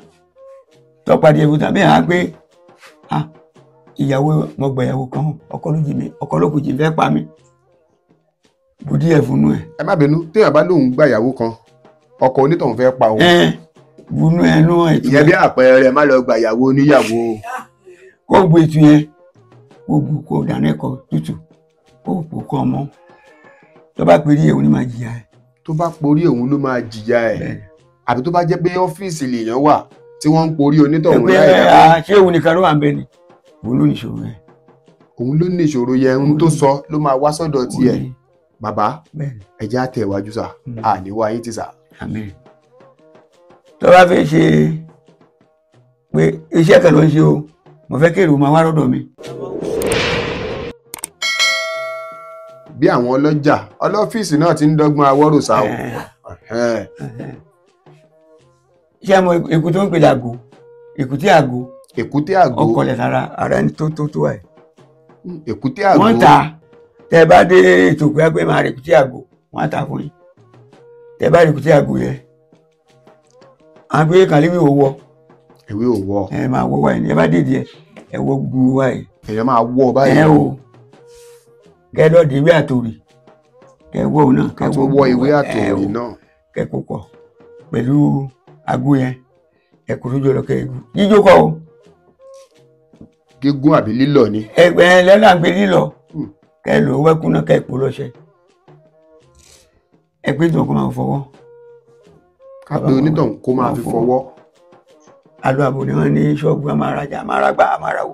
Speaker 2: tó pa adìẹ ẹ̀fù tán bí àwọn pé ìyàwó mo gbà ìyàwó kan ọkọ ló jì mí ọkọ ló kù jì fẹ́ pa mí bùdí ẹ̀fù nù ẹ̀.
Speaker 1: Ẹ má bínú téèyàn bá lóun gba ìyàwó kan ọkọ onítọ̀hún fẹ́ pa òun.
Speaker 2: Bunú ẹnu ètò
Speaker 1: ìyẹn bí àpẹẹrẹ má lọ gba ìyàwó oníyàwó.
Speaker 2: Kó bu ètò yẹn kó bu kó dáná ẹ̀kọ́ tútù kó pò kọ́ ọmọ tó bá perí ẹ̀ òun ni máa jìyà ẹ̀.
Speaker 1: Tó bá porí òun ló máa jìyà ẹ̀ àbí tó bá jẹ́ pé ọ́fíìsì lèèyàn wà tí wọ́n ń porí onítọ̀hún
Speaker 2: láì dáná. Ṣé òun nìkan ló wà ń bẹ ni òun ló ní ìṣòro yẹn.
Speaker 1: Òun ló ní ìṣòro yẹn ohun tó sọ ló máa wá sọ́dọ̀ tiẹ̀. Bàbá ẹ jẹ́ á tẹ̀ wájú sà àníwá yín ti sà.
Speaker 2: Àmín. Tó bá fẹ́ ṣe pé iṣẹ́ kan ló ń ṣe o mo fẹ́ kí èrò máa wá lọ́dọ̀ mi.
Speaker 1: Bí àwọn ọlọ́jà ọlọ́fíìsì náà ti ń dọ́gbọ́n awọ́rò sá o.
Speaker 2: Ṣé àwọn èkú tó ń pè lágbo èkúté àgbo.
Speaker 1: Èkúté àgbo.
Speaker 2: Ọkọlẹ̀ sára ara ẹni tó tó tó ẹ̀.
Speaker 1: Èkúté àgbo.
Speaker 2: Wọ́n ta tẹ bá dé ètò pé pé máa rè èkúté àgbo wọ́n á ta fún yín tẹ bá rè èkúté àgbo yẹn àgbé kan lébi òwò.
Speaker 1: Ewé òwò.
Speaker 2: Ẹ máa wọ wáyé ẹ bá dèdè ẹ ẹ wọ gburu wáyé.
Speaker 1: Èèyàn máa wọ báyìí.
Speaker 2: Ẹ o kẹ lọ di ewé àtòrì kẹ wọ òun náà.
Speaker 1: Kẹ wọ ewé àtòrì náà.
Speaker 2: Kẹ kó pọ̀ pẹ̀lú àgbo yẹn ẹ kò sójú ọlọ kẹ jíjó kọ o.
Speaker 1: Gígún àbí lílọ̀ ni.
Speaker 2: Ẹgbẹ́ lẹ́nu àgbẹ̀ lílọ̀ kẹ lò ó wẹ́kú náà kẹ kó lọ́ṣẹ ẹ pé tí wọn kò máa fọwọ́.
Speaker 1: Ká pé onítọ̀hún kó máa fi fọwọ́.
Speaker 2: Àlọ́ àbò ni wọ́n ní ṣọ́ọ̀bù amárajà amáragbá amárawò.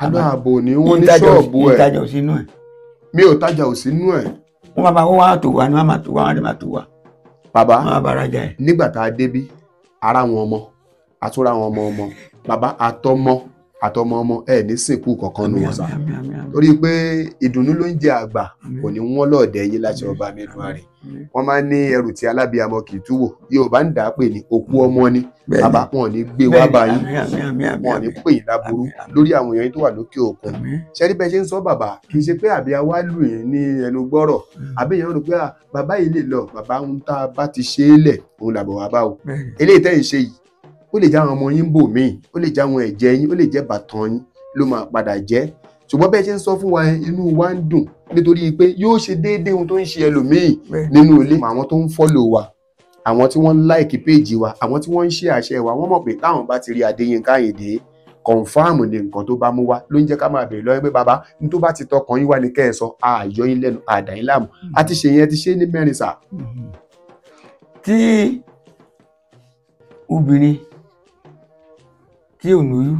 Speaker 1: Àlọ́ àbò ni wọ́n ní ṣọ́ọ̀bù ẹ̀.
Speaker 2: Ìtajà ò sínú ẹ̀.
Speaker 1: Mi ò tajà ò sínú ẹ̀.
Speaker 2: Wọ́n máa wọ́n á tó wa ni wọ́n máa tó wa wọ́n máa tó wa.
Speaker 1: Bàbá
Speaker 2: wọ́n máa bára jà ẹ̀.
Speaker 1: Nígbà tá a débí ara wọn ọmọ àtúrà wọn ọmọ ọmọ bàbá àtọmọ àtọmọ ọmọ ẹ ní sìnkú kankan nù wọn sá torí pé ìdùnnú ló ń jẹ àgbà kò ní wọ́n lọ́ọ̀dẹ̀ yín láti ọba Elédùmarè. Wọ́n máa ń ní ẹrù tí alábìyamọ kì í tú wò Yorùbá ń dà á pè ní òkú ọmọ ni. Bàbá wọn ò ní gbé wá bá yín wọn ò ní pè yín láburú lórí àwọn èèyàn tó wà lókè òkun. Ṣẹ́rí bẹ́ẹ̀ ṣe ń sọ bàbá kì í ṣe pé àbí àwa lù yín ní ẹnu gbọ́rọ̀ àbí èèyàn rò pé bàbá yìí lè lọ bàbá ń tá a bá ti ṣe é lẹ̀ òun làbọ̀ wá bá o. Eléyìí tẹ́ ń ṣe yìí ó lè jẹ́ àwọn ọmọ yín bò míì ó lè jẹ́ àwọn ẹ̀jẹ̀ yín ó lè jẹ́ bàtàn yín ló máa padà jẹ́. Ṣùgbọ́n bẹ́ẹ̀ ṣe ń sọ fún wa inú wa ń dùn nítorí pé yóò ṣe déédéé ohun tó ń ṣe ẹlòmíì nínú ilé. Àwọn tó ń fọ́lò wa àwọn tí wọ́n ń láìkì péèjì wa àwọn tí wọ́n ń ṣe àṣẹ wa wọ́n mọ̀ pé táwọn bá ti rí Adéyínká Àyìndé kọ̀ǹfàmù ni nǹkan tó bá mú wa ló ń jẹ́ ká máa bèèrè lọ́wọ́ pé bàbá ní tó bá ti tọkàn yín wá ní kẹ́ ẹ sọ ààyò yín lẹ́nu àdá yín láàmú a ti ṣe yẹn ti ṣe ní mẹ́rin sà.
Speaker 2: Tí obìnrin tí ò lóyún.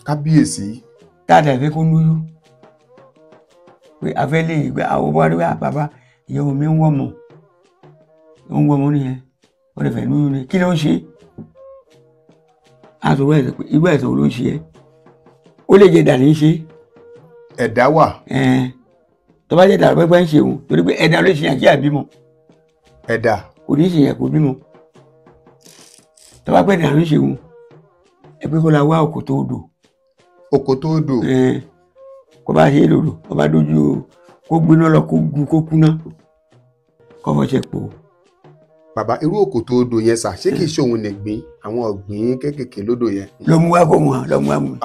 Speaker 1: Kábíyèsí.
Speaker 2: Táàdà fẹ́ kó lóyún pé a fẹ́ lè gbé àwọn bá rí wá bàbá ìyàwó mi ń wọ̀ mọ̀ ń wọ̀ mọ̀ nìyẹn ó lè fẹ́ lóyún ni kí ló ń ṣe á sọ irú ẹ̀sán wo ló ń ṣe ẹ́ ó lè jẹ dàní ṣe.
Speaker 1: Ẹ̀dá wà.
Speaker 2: Tó bá jẹ́ dàní pẹ́pẹ́ ń ṣe òun torí pé ẹ̀dá ló ṣe yàn kí àbímọ.
Speaker 1: Ẹ̀dá.
Speaker 2: Kò ní ṣe yàn kó bímọ tó bá pẹ́ dàní ṣe òun ẹ pé kó la wá òkòtó odò.
Speaker 1: Òkòtó odò.
Speaker 2: Kó bá ṣe é lòdò kó bá dojú Kó gbiná lọ, kó gun, kó kúná, kó fọṣẹ pò.
Speaker 1: Bàbá, irú òkòtó odò yẹn sà, ṣé kìí ṣe òun nìgbín, àwọn ọ̀gbìn kéékèèké lódò yẹn?
Speaker 2: Lọ mú wá, kó wọn lọ mú wá mú.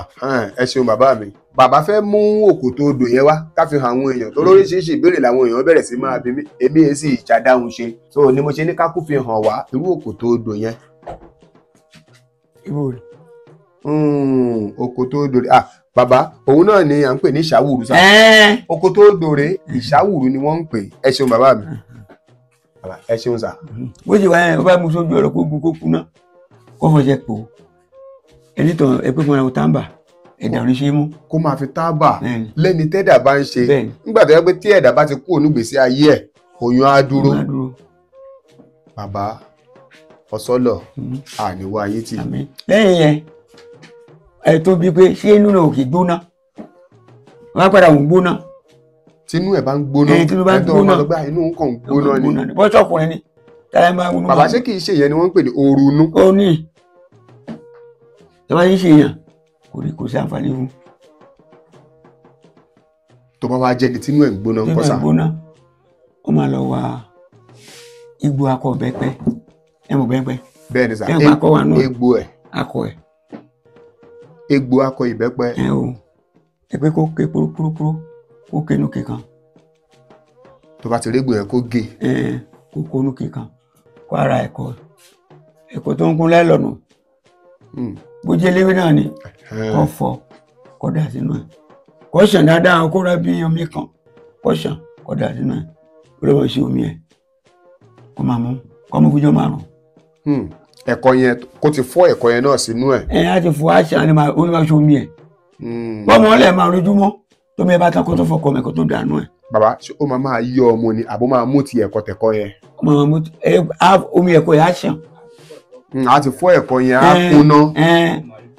Speaker 1: Ẹ ṣeun bàbá mi. Bàbá fẹ́ mú òkòtó odò yẹn wá ká fi hàn àwọn èèyàn tó lóríṣiríṣi ìbéèrè làwọn èèyàn bẹ̀rẹ̀ sí máa bi mí, èmi yẹn sì ìjàdáhùn ṣe, so ni mo ṣe ní ká kú fi hàn wá irú òkòtó odò yẹn.
Speaker 2: Ibo rẹ.
Speaker 1: Òkòtó odò rẹ, ah bàbá, òun náà ni à ń pè ní ìṣàwùrù sá. Òkòtó odò rẹ, ìṣàwùrù ni wọ́n ń pè. Ẹ ṣeun bàbá mi. Bàbá, ẹ ṣeun sá.
Speaker 2: Bó ṣe wà yẹn, ó bá mú sójú ọ̀rọ̀, kó gun, kó kúná, kó fọṣẹ pò. Ẹni tó ẹ pé fúnra tàǹbà ẹ̀dà oníṣẹ́ mú.
Speaker 1: Kó máa fi tábà lẹ́ni tẹ́dà bá ń ṣe. Nígbà tó yẹ pé tí ẹ̀dá bá ti kú ònúgbèsí ayé ẹ̀, oyún á dúró. Bàbá Ọ̀sọ́lọ̀, àníwá ayé tì.
Speaker 2: Lẹ́yìn yẹn, ẹ tó bí pé ṣé inú náà ò kì í gbóná, wọ́n á padà ń gbóná.
Speaker 1: Tinú ẹ̀ bá ń gbóná,
Speaker 2: ẹ̀
Speaker 1: tó ọmọ lọ́gbà inú nǹkan ń gbóná ni.
Speaker 2: Bọ́sọ̀ ọkùnrin ni tàbí máa ń.
Speaker 1: Bàbá, ṣé kì í ṣe ìyẹn ni wọ́n ń pè ní ooru inú?
Speaker 2: Ó ní tọ́ba yìí ṣe yàn, kò rí, kò sí àǹfààní fún.
Speaker 1: Tó bá wá jẹ́ ni tinú ẹ̀ ń gbóná ń kọ́ sá.
Speaker 2: Tinú ẹ̀ ń gbóná, ó máa lọ wá igbó akọ bẹ́pẹ́, ẹ mọ̀ bẹ́pẹ́.
Speaker 1: Bẹ́ẹ̀ ni sà, egbò ẹ̀.
Speaker 2: Akọ ẹ̀.
Speaker 1: Egbò akọ ìbẹ́pẹ.
Speaker 2: Ẹ o, ẹ pé kó ké kúrúkúrú, kó kénu kíkan.
Speaker 1: Tó bá ti régbò yẹn, kó gé.
Speaker 2: Ẹ kó kónú kíkan, kó ara ẹ̀kọ́ ẹ̀kọ́ tó ń kún lẹ́lọ́nù. Bó jẹ́ léwé náà ni, kó fọ, kó dà sínú ẹ̀, kó ṣàn dáadáa, kó rà bí omi kan, kó ṣàn, kó dà sínú ẹ̀, kó lọ́wọ́ sí omi ẹ̀, kó máa mú, kó mú fújọ́ 5.
Speaker 1: Ẹ̀kọ́ yẹn, kó ti fọ́ ẹ̀kọ́ yẹn náà sínú ẹ̀.
Speaker 2: Ẹ á ti fọ, àṣà ni ó ní máa ṣe omi ẹ̀. Bọ́mọ ọlẹ́ máa rojú mọ́, tómi ẹ bá tán, kó tó fọkọ mi, kó tó dànù ẹ̀.
Speaker 1: Bàbá, ṣé ó máa máa yọ ọmọ ni àbó máa mú ti ẹ̀kọ́ tẹ̀kọ́ yẹn?
Speaker 2: Ó máa mú omi ẹ̀kọ́ yẹn á ṣàn.
Speaker 1: A ti fọ́ ẹ̀kọ́ yẹn, á kúná.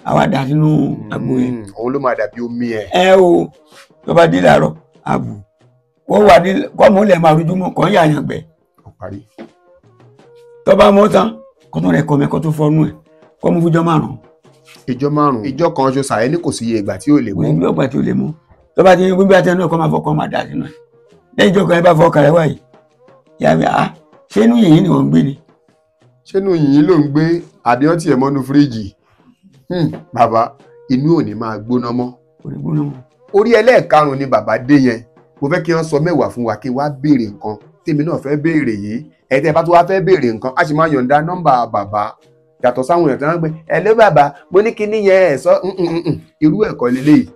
Speaker 2: Àwa dà sínú àgbo yẹn.
Speaker 1: Òun ló máa dàbí omi ẹ̀.
Speaker 2: Ẹ o, tó bá dé láàárọ̀, àbù wọ́n wà ní kọ́mọ lẹ̀ máa rojú mọ́, kọ́ ń yàyàn gbẹ.
Speaker 1: Ó parí.
Speaker 2: Tó bá mọ́ tán, kó tó rẹ̀ kọ́ mi, kó tó fọ́nú ẹ̀, kó mú fújọ́ 5.
Speaker 1: Ìjọ 5, ìjọ kan ṣo sàyẹ́ ní kò sí iye ìgbà tí ò lè mú.
Speaker 2: Ìgbà ìgbà tí ò lè mú, tó bá ti ní gbígbà tẹnu ẹ̀, kó máa fọkàn máa dà sínú ẹ̀. Lẹ́yìn ìjọ kan, ẹ bá fọ ọkàn rẹ wáyé, yà mí, à ṣé inú yìnyín ni wọ́n ń gbé ni.
Speaker 1: Ṣé inú yìnyín ló ń gbé àbí wọ́n tiẹ̀ mọ́nú fíríjì? Bàbá, inú ò ní máa gbóná mọ́.
Speaker 2: Kò ní gbóná mọ́.
Speaker 1: Orí ẹlẹ́ẹ̀karùn-ún ni bàbá dé yẹn. Mo fẹ́ kí wọ́n sọ 10 fún wa, kí wọ́n á béèrè nǹkan tèmi náà fẹ́ béèrè yìí. Ẹ tẹ́ bá tó wá fẹ́ béèrè nǹkan, a sì máa yọ̀ǹda nọ́mbà bàbá, yàtọ̀ sáwọn èèyàn tí wọ́n ń pè ẹ lé bàbá, mo ní kíní yẹn ẹ̀ sọ irú ẹ̀kọ́ lélẹ́yìí.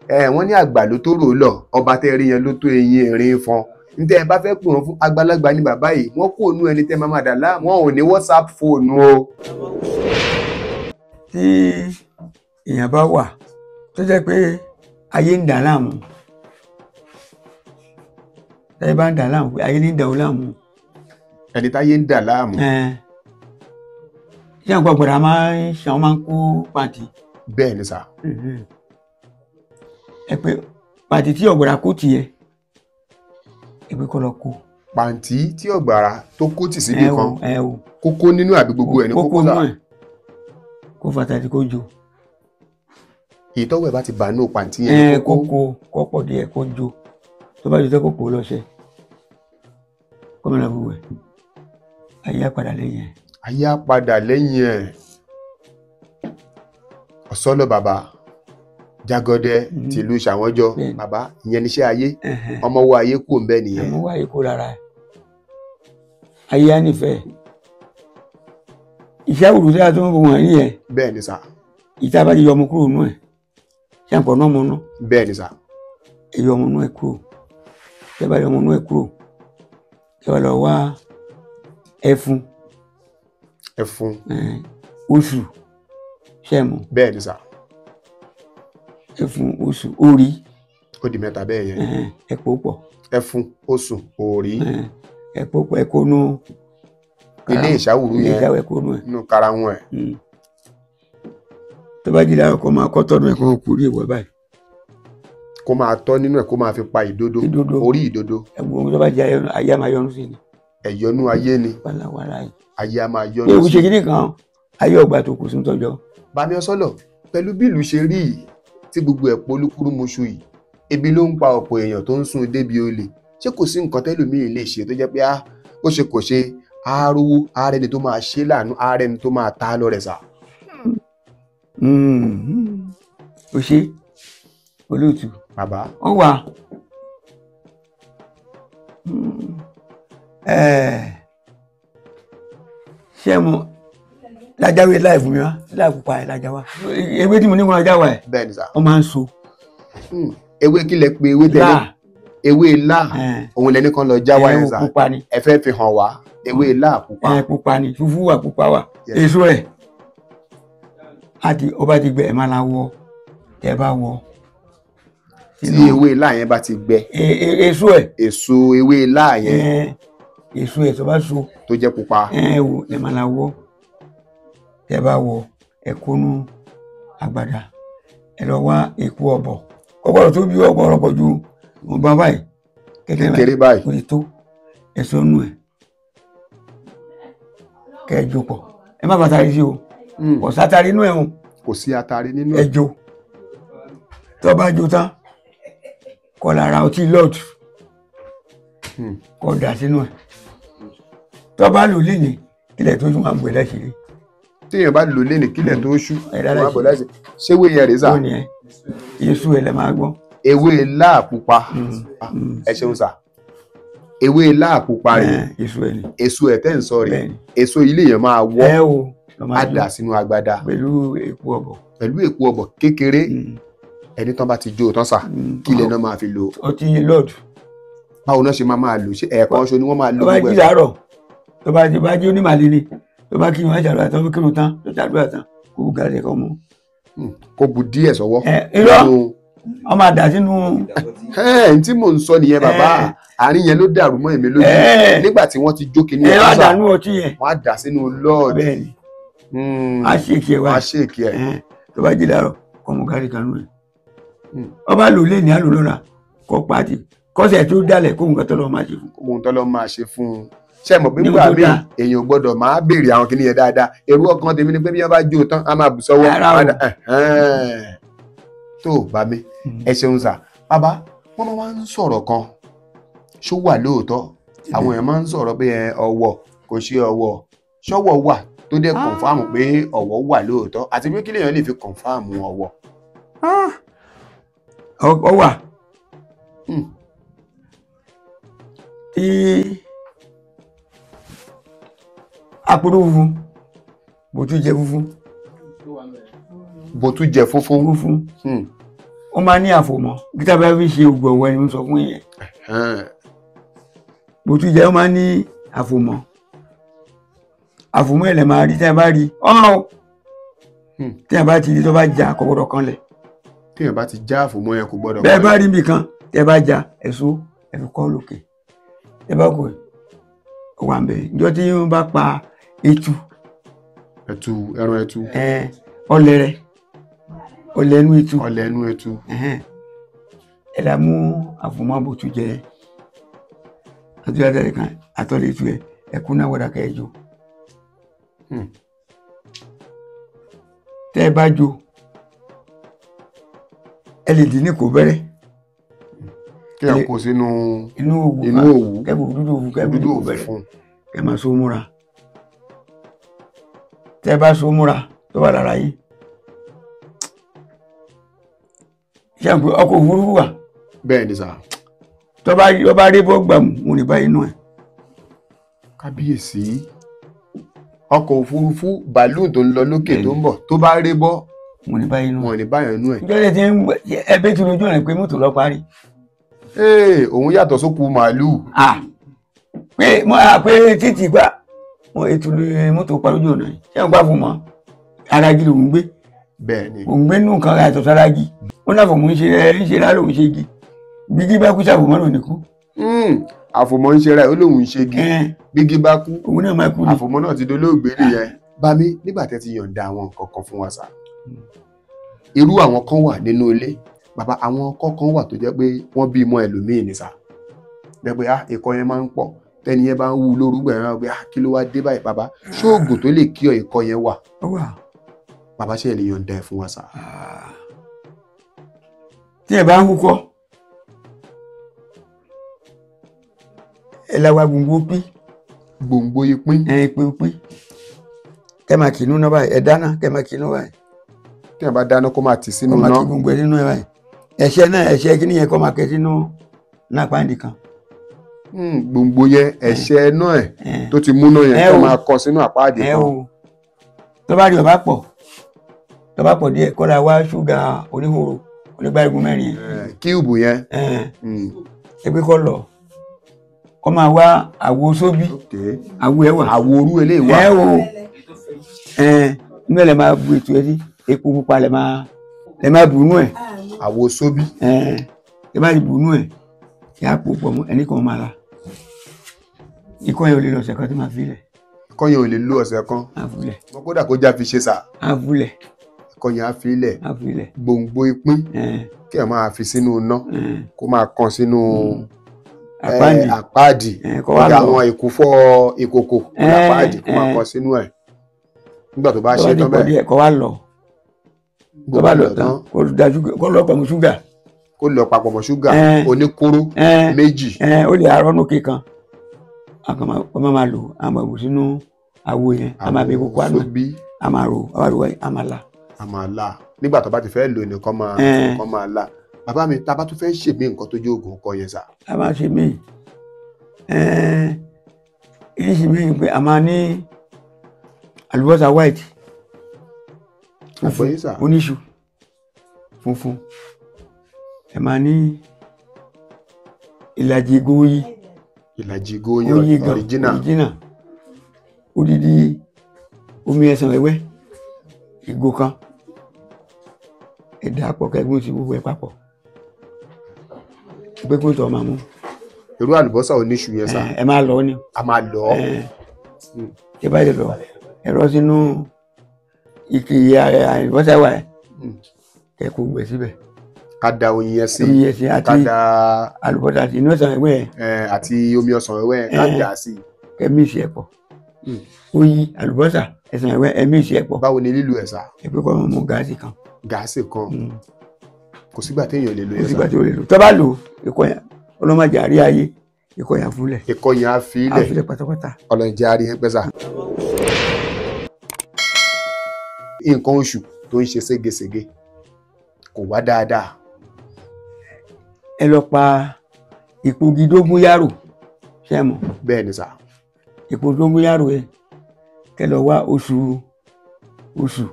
Speaker 1: Ẹ wọ́n ní àgbà ló tó rò lọ, ọba tẹ́ rí yẹn ló tó eyín erin fọn. Ntẹ́ ẹ bá fẹ́ pè wọ́n fún, àgbàlagbà ní bàbá yìí, wọ́n kò nú ẹni tẹ́ máa máa dà láàmú, wọn ò ní WhatsApp fóònù o.
Speaker 2: Tí èèyàn bá wà tó jẹ́ pé ayé ń dà láàmú, táyé bá ń dà láàmú, pé ayé ní ń dà ó láàmú.
Speaker 1: Ẹni táyé ń dà láàmú.
Speaker 2: Ṣé àwọn gbàgbọ́dọ̀ máa ń ṣe, àwọn máa ń kó pàǹtí?
Speaker 1: Bẹ́ẹ̀ ni sà.
Speaker 2: Ẹ pé pàǹtí tí ọ̀gbọ̀dà kó tiẹ̀, ẹ pé kó lọ kó.
Speaker 1: Pàǹtí tí ọ̀gbàrà tó kó tì síbi kan, kókó nínú àbí gbogbo ẹ̀ ní kókó sà?
Speaker 2: Kó fàtàtì, kó jo.
Speaker 1: Ìtọ́wọ̀ ẹ̀ bá ti bà nù pàǹtí yẹn.
Speaker 2: Kókó kó pọ̀ díẹ̀, kó jo. Tó bá jo tẹ́, kó pò ó lọ́ṣẹ, kó mẹ́rin àbúrò ẹ̀, ayé á padà lẹ́yìn ẹ̀.
Speaker 1: Ayé á padà lẹ́yìn ẹ̀. Ọ̀sọ́lọ̀ bàbá Jágọdẹ tìlú Ṣàwọ́njọ, bàbá ìyẹn níṣẹ́ ayé, ọmọ wo ayé kù ń bẹ nìyẹn.
Speaker 2: Ọmọ wo ayé kù lára ẹ̀, ayé á nífẹ̀ẹ́ iṣẹ́ òrùn tí a tó ń bọ̀ wọ̀nyí yẹn.
Speaker 1: Bẹ́ẹ̀ ni sà.
Speaker 2: Ìta bá ti yọ ọmọ kúrò nù ẹ̀, ṣé àpọ̀ náà mọ̀ náà.
Speaker 1: Bẹ́ẹ̀ ni sà.
Speaker 2: Ẹ yọ ọmọ nù ẹ̀ kúrò, ṣé bá yọ ọmọ nù ẹ̀ kúrò, ṣé bá lọ wá ẹfun.
Speaker 1: Ẹfun.
Speaker 2: Oṣù ṣe mọ̀.
Speaker 1: Bẹ́ẹ̀ ni sà.
Speaker 2: Ẹfun, oṣù, orí.
Speaker 1: Ó di 3 bẹ́ẹ̀ yẹn.
Speaker 2: Ẹ̀pọ̀ pọ̀.
Speaker 1: Ẹfun, oṣù, orí.
Speaker 2: Ẹ̀pọ̀ pọ̀, ẹ̀kọ́ nù.
Speaker 1: Ilé ìṣàwùrú yẹn,
Speaker 2: ilé ìṣàwùrú, ẹ̀kọ́ nù ẹ̀.
Speaker 1: Nù karahun ẹ̀.
Speaker 2: Tó bá jí láàárọ̀, kó máa kọ́ tọ́nu ẹ̀, kó kú rí ìwọ báyìí.
Speaker 1: Kó máa tọ́ nínú ẹ̀, kó máa fi pa ìdodo, orí ìdodo.
Speaker 2: Ẹ̀gbọ́n tó bá jẹ́ ayé á máa yọnu sí ni.
Speaker 1: Ẹ̀yọnú ayé ni.
Speaker 2: Wàláwàlá yìí.
Speaker 1: Ayé á máa yọnu sí.
Speaker 2: Ewu ṣe kíní kan, ayé ọgbà tó kù sún tọ́jọ́.
Speaker 1: Bàmí Ọ̀sọ́lọ̀, pẹ̀lú bí ìlú ṣe rí yìí tí gbogbo ẹ̀ polúkúrúmuṣu yìí, Ebi ló ń pa ọ̀pọ̀ èèyàn tó ń sún débi olè. Ṣé kò sí nǹkan tẹ́lòmíì lè ṣe tó jẹ́ pé ó ṣe kò ṣe àárówó ààrẹ ni tó máa ṣe láàánú, ààrẹ ni tó máa ta lọ́rẹ̀ sà?
Speaker 2: O ṣe olóòtú.
Speaker 1: Bàbá.
Speaker 2: Ó wà. Ṣé mo lájáwé láì fún mi wá láì pupa ẹ̀ lájá wá ewé tí mo ní kó lájá wá ẹ̀.
Speaker 1: Bẹ́ẹ̀ ni sà.
Speaker 2: Wọ́n máa ń so.
Speaker 1: Ewé kí lẹ pé ewé tẹ́lẹ̀? Ewé ilá. Òun lẹni kan lọ já wá yẹn sà. Ẹ fẹ́ fi hàn wá ewé ilá pupa.
Speaker 2: Pupa ni, funfun wà, pupa wà. Èso ẹ̀ àti ọba ti gbẹ ẹ̀ máa la wọ tẹ́ bá wọ.
Speaker 1: Tí ewé ilá yẹn bá ti gbẹ.
Speaker 2: Èso ẹ̀.
Speaker 1: Èso ewé ilá yẹn.
Speaker 2: Èso ẹ̀ tó bá so.
Speaker 1: Tó jẹ́ pupa.
Speaker 2: Ẹ wò ẹ máa la wọ tẹ́ bá wọ ẹ kónú àgbàdà ẹ lọ wá èkó ọ̀bọ̀ kọ́kọ́rọ́ tó bí ọ̀pọ̀ pọ̀ ju wọn bá báyìí
Speaker 1: kékeré báyìí
Speaker 2: kò lè tó ẹ̀sọ́ nù ẹ̀ kẹ́ ẹ jó pọ̀ ẹ má bàtàrí sí o kò sátari inú ẹ̀ o
Speaker 1: kò sí atari nínú
Speaker 2: ẹ̀ jó tó bá jó tán kọ́ lára ọtí lọ́ọ̀tù kọ́ dà sínú ẹ̀ tó bá lò léyìn kílẹ̀ tó tún máa gbé láṣìírí.
Speaker 1: Téèyàn bá lò léyìn kílẹ̀ tó ṣú máa bọ̀ láṣìírí. Ṣé ewé yẹn rèé sà?
Speaker 2: Ó ní ẹ èso ẹ lẹ máa gbọ́.
Speaker 1: Ewé ilá pupa. Ẹ ṣeun sà. Ewé ilá pupa rèé.
Speaker 2: Èso ẹ ni.
Speaker 1: Èso ẹ tẹ́ ń sọ rèé. Èso ilé yẹn máa wọ́.
Speaker 2: Ẹ o
Speaker 1: á dà sínú agbada.
Speaker 2: Pẹ̀lú èpo ọ̀bọ̀.
Speaker 1: Pẹ̀lú èpo ọ̀bọ̀ kékeré. Ẹni tán bá ti jó tán sà, kílẹ̀ náà máa fi lò.
Speaker 2: Ọtí lọ́ọ̀dù.
Speaker 1: Báwo náà ṣe máa máa lò? Ṣé ẹ̀ẹ̀kan ṣo ni wọ́n máa lò
Speaker 2: gbogbo ẹ̀? Tó bá jí làárọ̀, tó bá jí bá jí onímàlẹ́ ni, tó bá kí wọn ṣàdúrà tán, kírun tán, tó ṣàdúrà tán, kó bu gàrí kọ́ mú.
Speaker 1: Kó bu díẹ̀ sọ́wọ́.
Speaker 2: Irọ́, wọ́n máa dà sínú.
Speaker 1: Ẹ tí mò ń sọ nìyẹn bàbá, àárín yẹn ló dàrú mọ́ èmi lójú. Nígbà tí wọ́n ti jó kinní
Speaker 2: ẹ̀ wọ́n á dànù ọtí yẹn.
Speaker 1: Wọ́n á dà sínú lọ́ọ̀dù.
Speaker 2: Bẹ́ẹ̀ni, á ṣèkì ẹ̀ wá.
Speaker 1: Á ṣèkì ẹ̀.
Speaker 2: Tó bá jí làárọ̀, kọ́ mu gàrí kanú ẹ̀. Ọba lò lé ní àlò lọ́la, kọ́ pàtì kọ́sẹ̀ tó dálẹ̀ kóhun kan tọ́lọ́ máa ṣe fún.
Speaker 1: Kóhun tọ́lọ́ máa ṣe fún un. Ṣé mọ̀ pé nígbà míì èèyàn gbọ́dọ̀ máa béèrè àwọn kìnìyàn dáadáa. Èrò ọkàn tèmi ni pé bí wọ́n bá jó tán á máa bù sọ́wọ́. Tó bá mi ẹ ṣeun sà. Bàbá, wọ́n máa ń sọ̀rọ̀ kan ṣó wà lóòótọ́. Àwọn èèyàn máa ń sọ̀rọ̀ pé ọ̀wọ̀ kò ṣe ọ̀wọ̀. Ṣọ́wọ̀ wà tó dẹ̀ kọ̀nfàmù pé ọ̀wọ̀ wà lóòótọ́ àti pé kí lèèyàn lè fi kọ̀nfàmù ọ̀wọ̀.
Speaker 2: Ọ wà. Tí àpòrò funfun bó tún jẹ funfun
Speaker 1: bó tún jẹ funfun
Speaker 2: funfun ó máa ní àfòmọ́ gíta bá fi ṣe ògbọ̀ ọ̀wọ́ ẹni sọ fún yẹn bó tún jẹ ó máa ní àfòmọ́ àfòmọ́ ẹ̀ lẹ̀ máa rí tí a bá rí ọ̀hún tí a bá ti rí tó bá jà kò gbọ́dọ̀ kan lẹ̀
Speaker 1: tí a bá ti já àfòmọ́ yẹn kò gbọ́dọ̀
Speaker 2: bẹ́ẹ̀ bá rí ibì kan tí a bá já ẹ̀sọ́ ẹ̀fọ́ kọ́ lókè ẹ bá kò wà ń bẹ ìjọ tí wọn bá pa etu
Speaker 1: ẹtu ẹran ẹtu
Speaker 2: ọlẹrẹ ọlẹnu etu
Speaker 1: ọlẹnu etu
Speaker 2: ẹ là mú àfòmọ́bòtú jẹ àtúnyàtọ̀ kan àtọ̀lẹ̀ etu ẹ ẹkún náà wọ́dà kẹ́ ẹ jò tẹ́ ẹ bá jò ẹ lè dín ní kò bẹ̀rẹ̀
Speaker 1: kí ẹ kó sínú
Speaker 2: inú òwú kẹbù dúdú òwú kẹbù dúdú òwú bẹ̀rẹ̀ kẹ máa so múra tẹ bá so múra tó bá lára yìí ṣé àpò ọkọ̀ òfurufú wà.
Speaker 1: Bẹ́ẹ̀ ni sà.
Speaker 2: tó bá rí bọ́ gbàmù mo ní báyìí inú ẹ̀.
Speaker 1: Kábíyèsí, ọkọ̀ òfurufú bàálù tó ń lọ lókè tó ń bọ̀ tó bá rí bọ́
Speaker 2: mo ní báyìí inú ẹ̀.
Speaker 1: Mo ní báyìí inú ẹ̀.
Speaker 2: Ìjọba ti ń ẹbí tí lójú ọ̀rẹ́ pé mọ́tò lọ parí.
Speaker 1: Òun yàtọ̀ sókù màálù.
Speaker 2: Pé pé títì gbà wọn ètò mọ́tò parí ojú ọ̀nà yìí ṣé wọn gbà fún mọ́ arájí lòún gbé.
Speaker 1: Bẹ́ẹ̀ni.
Speaker 2: Òun gbé nù kan yàtọ̀ sárájí wọn náà fòmù ń ṣe ń ṣe rárá òun ṣe igi gbígí bá kú sàfòmọ́ lòun nìkú.
Speaker 1: Àfòmọ́ ń ṣe ra ẹ̀ ó lóun ń ṣe igi gbígí bá kú
Speaker 2: òun náà máa kú ni.
Speaker 1: Àfòmọ́ náà ti dolóògbé nìyẹn. Bámi, nígbà tẹ́ ti yọ̀ǹda àwọn nǹkan kan fún wa sà, irú àwọn kan wà nínú ilé bàbá, àwọn ọkọ kan wà tó jẹ́ pé wọ́n bí mọ́ ẹlòmíì ní sà, jẹ́ pé ikọ́ yẹn máa ń pọ̀ tẹ́ni yẹn bá ń wú lórúkọ yẹn máa ń pé kí ló wá dé báyìí bàbá, ṣóògùn tó lè kí ọ ikọ́ yẹn wà bàbá, ṣe lè yọ̀ǹda ẹ̀ fún wa sà.
Speaker 2: Tí ẹ bá ń wúkọ́ Ẹ la wa gbòǹgbò pín.
Speaker 1: Gbòǹgbò ìpín.
Speaker 2: Ẹ ìpín pín. Kẹ́ máa kì í núná báyìí, ẹ dáná kẹ́ máa kì í nú báyìí.
Speaker 1: Kí ẹ bá dáná kó máa tì sínú
Speaker 2: iná. Kó
Speaker 1: máa
Speaker 2: tì gbòǹgbò ẹ sínú ẹ báyìí. Ẹ̀ṣẹ́ náà ẹ̀ṣẹ́ kí nìyẹn kó máa kẹ sínú nápáǹdì kan.
Speaker 1: Gbòǹgbò yẹn ẹ̀ṣẹ́ náà ẹ̀ tó ti múná yẹn kó máa kọ sínú àpáàdì kan.
Speaker 2: Tó bá rí ọba pọ̀, tó bá pọ̀ díẹ̀ kó ra wá ṣúgà oníhóró onígbàrígun mẹ́rin.
Speaker 1: Kíùbù yẹn.
Speaker 2: Ẹgbẹ́ kọ́ lọ kọ́ máa wá àwo sóbí, àwo ẹ̀wà,
Speaker 1: àwo orú eléyìí wà.
Speaker 2: Ẹ o inú ẹ̀ lè máa bu ètò ẹ sí, epo pupa lè máa bù nú ẹ̀.
Speaker 1: Àwo sóbí.
Speaker 2: Ẹ bá ti bù nú ẹ̀ kí á pò pọ̀ mọ́ ẹnì kan máa la. Ikọ́ yẹn ò lè lọ ọ̀sẹ̀ kan tí màá fi lẹ̀.
Speaker 1: Ikọ́ yẹn ò lè lo ọ̀sẹ̀ kan.
Speaker 2: Á fi lẹ̀.
Speaker 1: Mo kódà kó já fi ṣe sà.
Speaker 2: Á fi lẹ̀.
Speaker 1: Ikọ́ yẹn á fi lẹ̀.
Speaker 2: Á fi lẹ̀.
Speaker 1: Gbòǹgbò ìpín kí ẹ máa fi sínú iná kó máa kan sínú àpáàdì kọjá àwọn ìkúfọ́ ìkòkò àpáàdì kó máa kan sínú ẹ̀ nígbà tó bá ṣe tán bẹ́ẹ̀.
Speaker 2: Kó wá lọ tó bá lọ tán kó lọ pọ̀ mọ́ ṣúgà.
Speaker 1: Kó lọ papọ̀ mọ́ ṣúgà oníkóró méjì.
Speaker 2: Ó lè arọ́nù kíkan a máa lò a máa bù sínú àwo yẹn, a máa fi kókó àná, a máa rò a máa rò a máa la.
Speaker 1: A máa la nígbà tó bá ti fẹ́ lò nìkan máa la. Bàbá mi, tá a bá tún fẹ́ ṣèmí nǹkan tó jẹ́ oògùn ọkọ yẹn sà.
Speaker 2: A máa ṣe mí ẹ ṣe mí pé a máa ní àlùbọ́sà white
Speaker 1: funfun
Speaker 2: oníṣu funfun, ẹ máa ní ìlàjì ìgò oyin.
Speaker 1: Ìlàjì ìgò oyin original.
Speaker 2: Odidi omi ẹsàn wẹ́wẹ́ ìgò kan, ẹ̀dá pọ̀ kẹ́gùn sí gbogbo ẹ̀ papọ̀ pé kó tọ́ máa mú.
Speaker 1: Irú àlùbọ́sà oníṣu yẹn sà.
Speaker 2: Ẹ máa lọ ni.
Speaker 1: A máa lọ.
Speaker 2: Ṣé bá yẹ lọ ẹ̀rọ sínú ike àlùbọ́sà wà ẹ̀ kẹ́kọ̀ọ́ gbẹ síbẹ̀.
Speaker 1: Ká da oyin yẹn sí.
Speaker 2: Oyin yẹn sí àti àlùbọ́sà àti inú ọsàn wẹ́wẹ́ yẹn.
Speaker 1: Àti omi ọsàn wẹ́wẹ́ yẹn ká dà sí.
Speaker 2: Kẹ́ mísì ẹ̀ pọ̀. Oyin àlùbọ́sà ẹsàn wẹ́wẹ́ ẹ mísì ẹ̀ pọ̀.
Speaker 1: Báwo ni lílo ẹ̀ sà?
Speaker 2: Ẹ pé kọ́ ọmọ mu gáàsì kan.
Speaker 1: Gáàsì kan. Kò sígbà téèyàn lè lo yẹn sà.
Speaker 2: Kò sígbà téèyàn lè lo. Tó bá lò ikọ́ yẹn ọlọ́mọdé àrí ayé ikọ́ yẹn fúnlẹ̀.
Speaker 1: Ikọ́ yẹn á fi ilẹ̀.
Speaker 2: Á fi ilẹ̀ pátápátá.
Speaker 1: Ọlọ́njẹ́ àrí yẹn pẹ́ sà. Nǹkan oṣù tó ń ṣe ségesège kò wá dáadáa.
Speaker 2: Ẹ lọ pa ìpogi dógúnyárò ṣe mọ̀.
Speaker 1: Bẹ́ẹ̀ ni sà.
Speaker 2: Ìpogi dógúnyárò yẹn kẹ lọ wá oṣù oṣù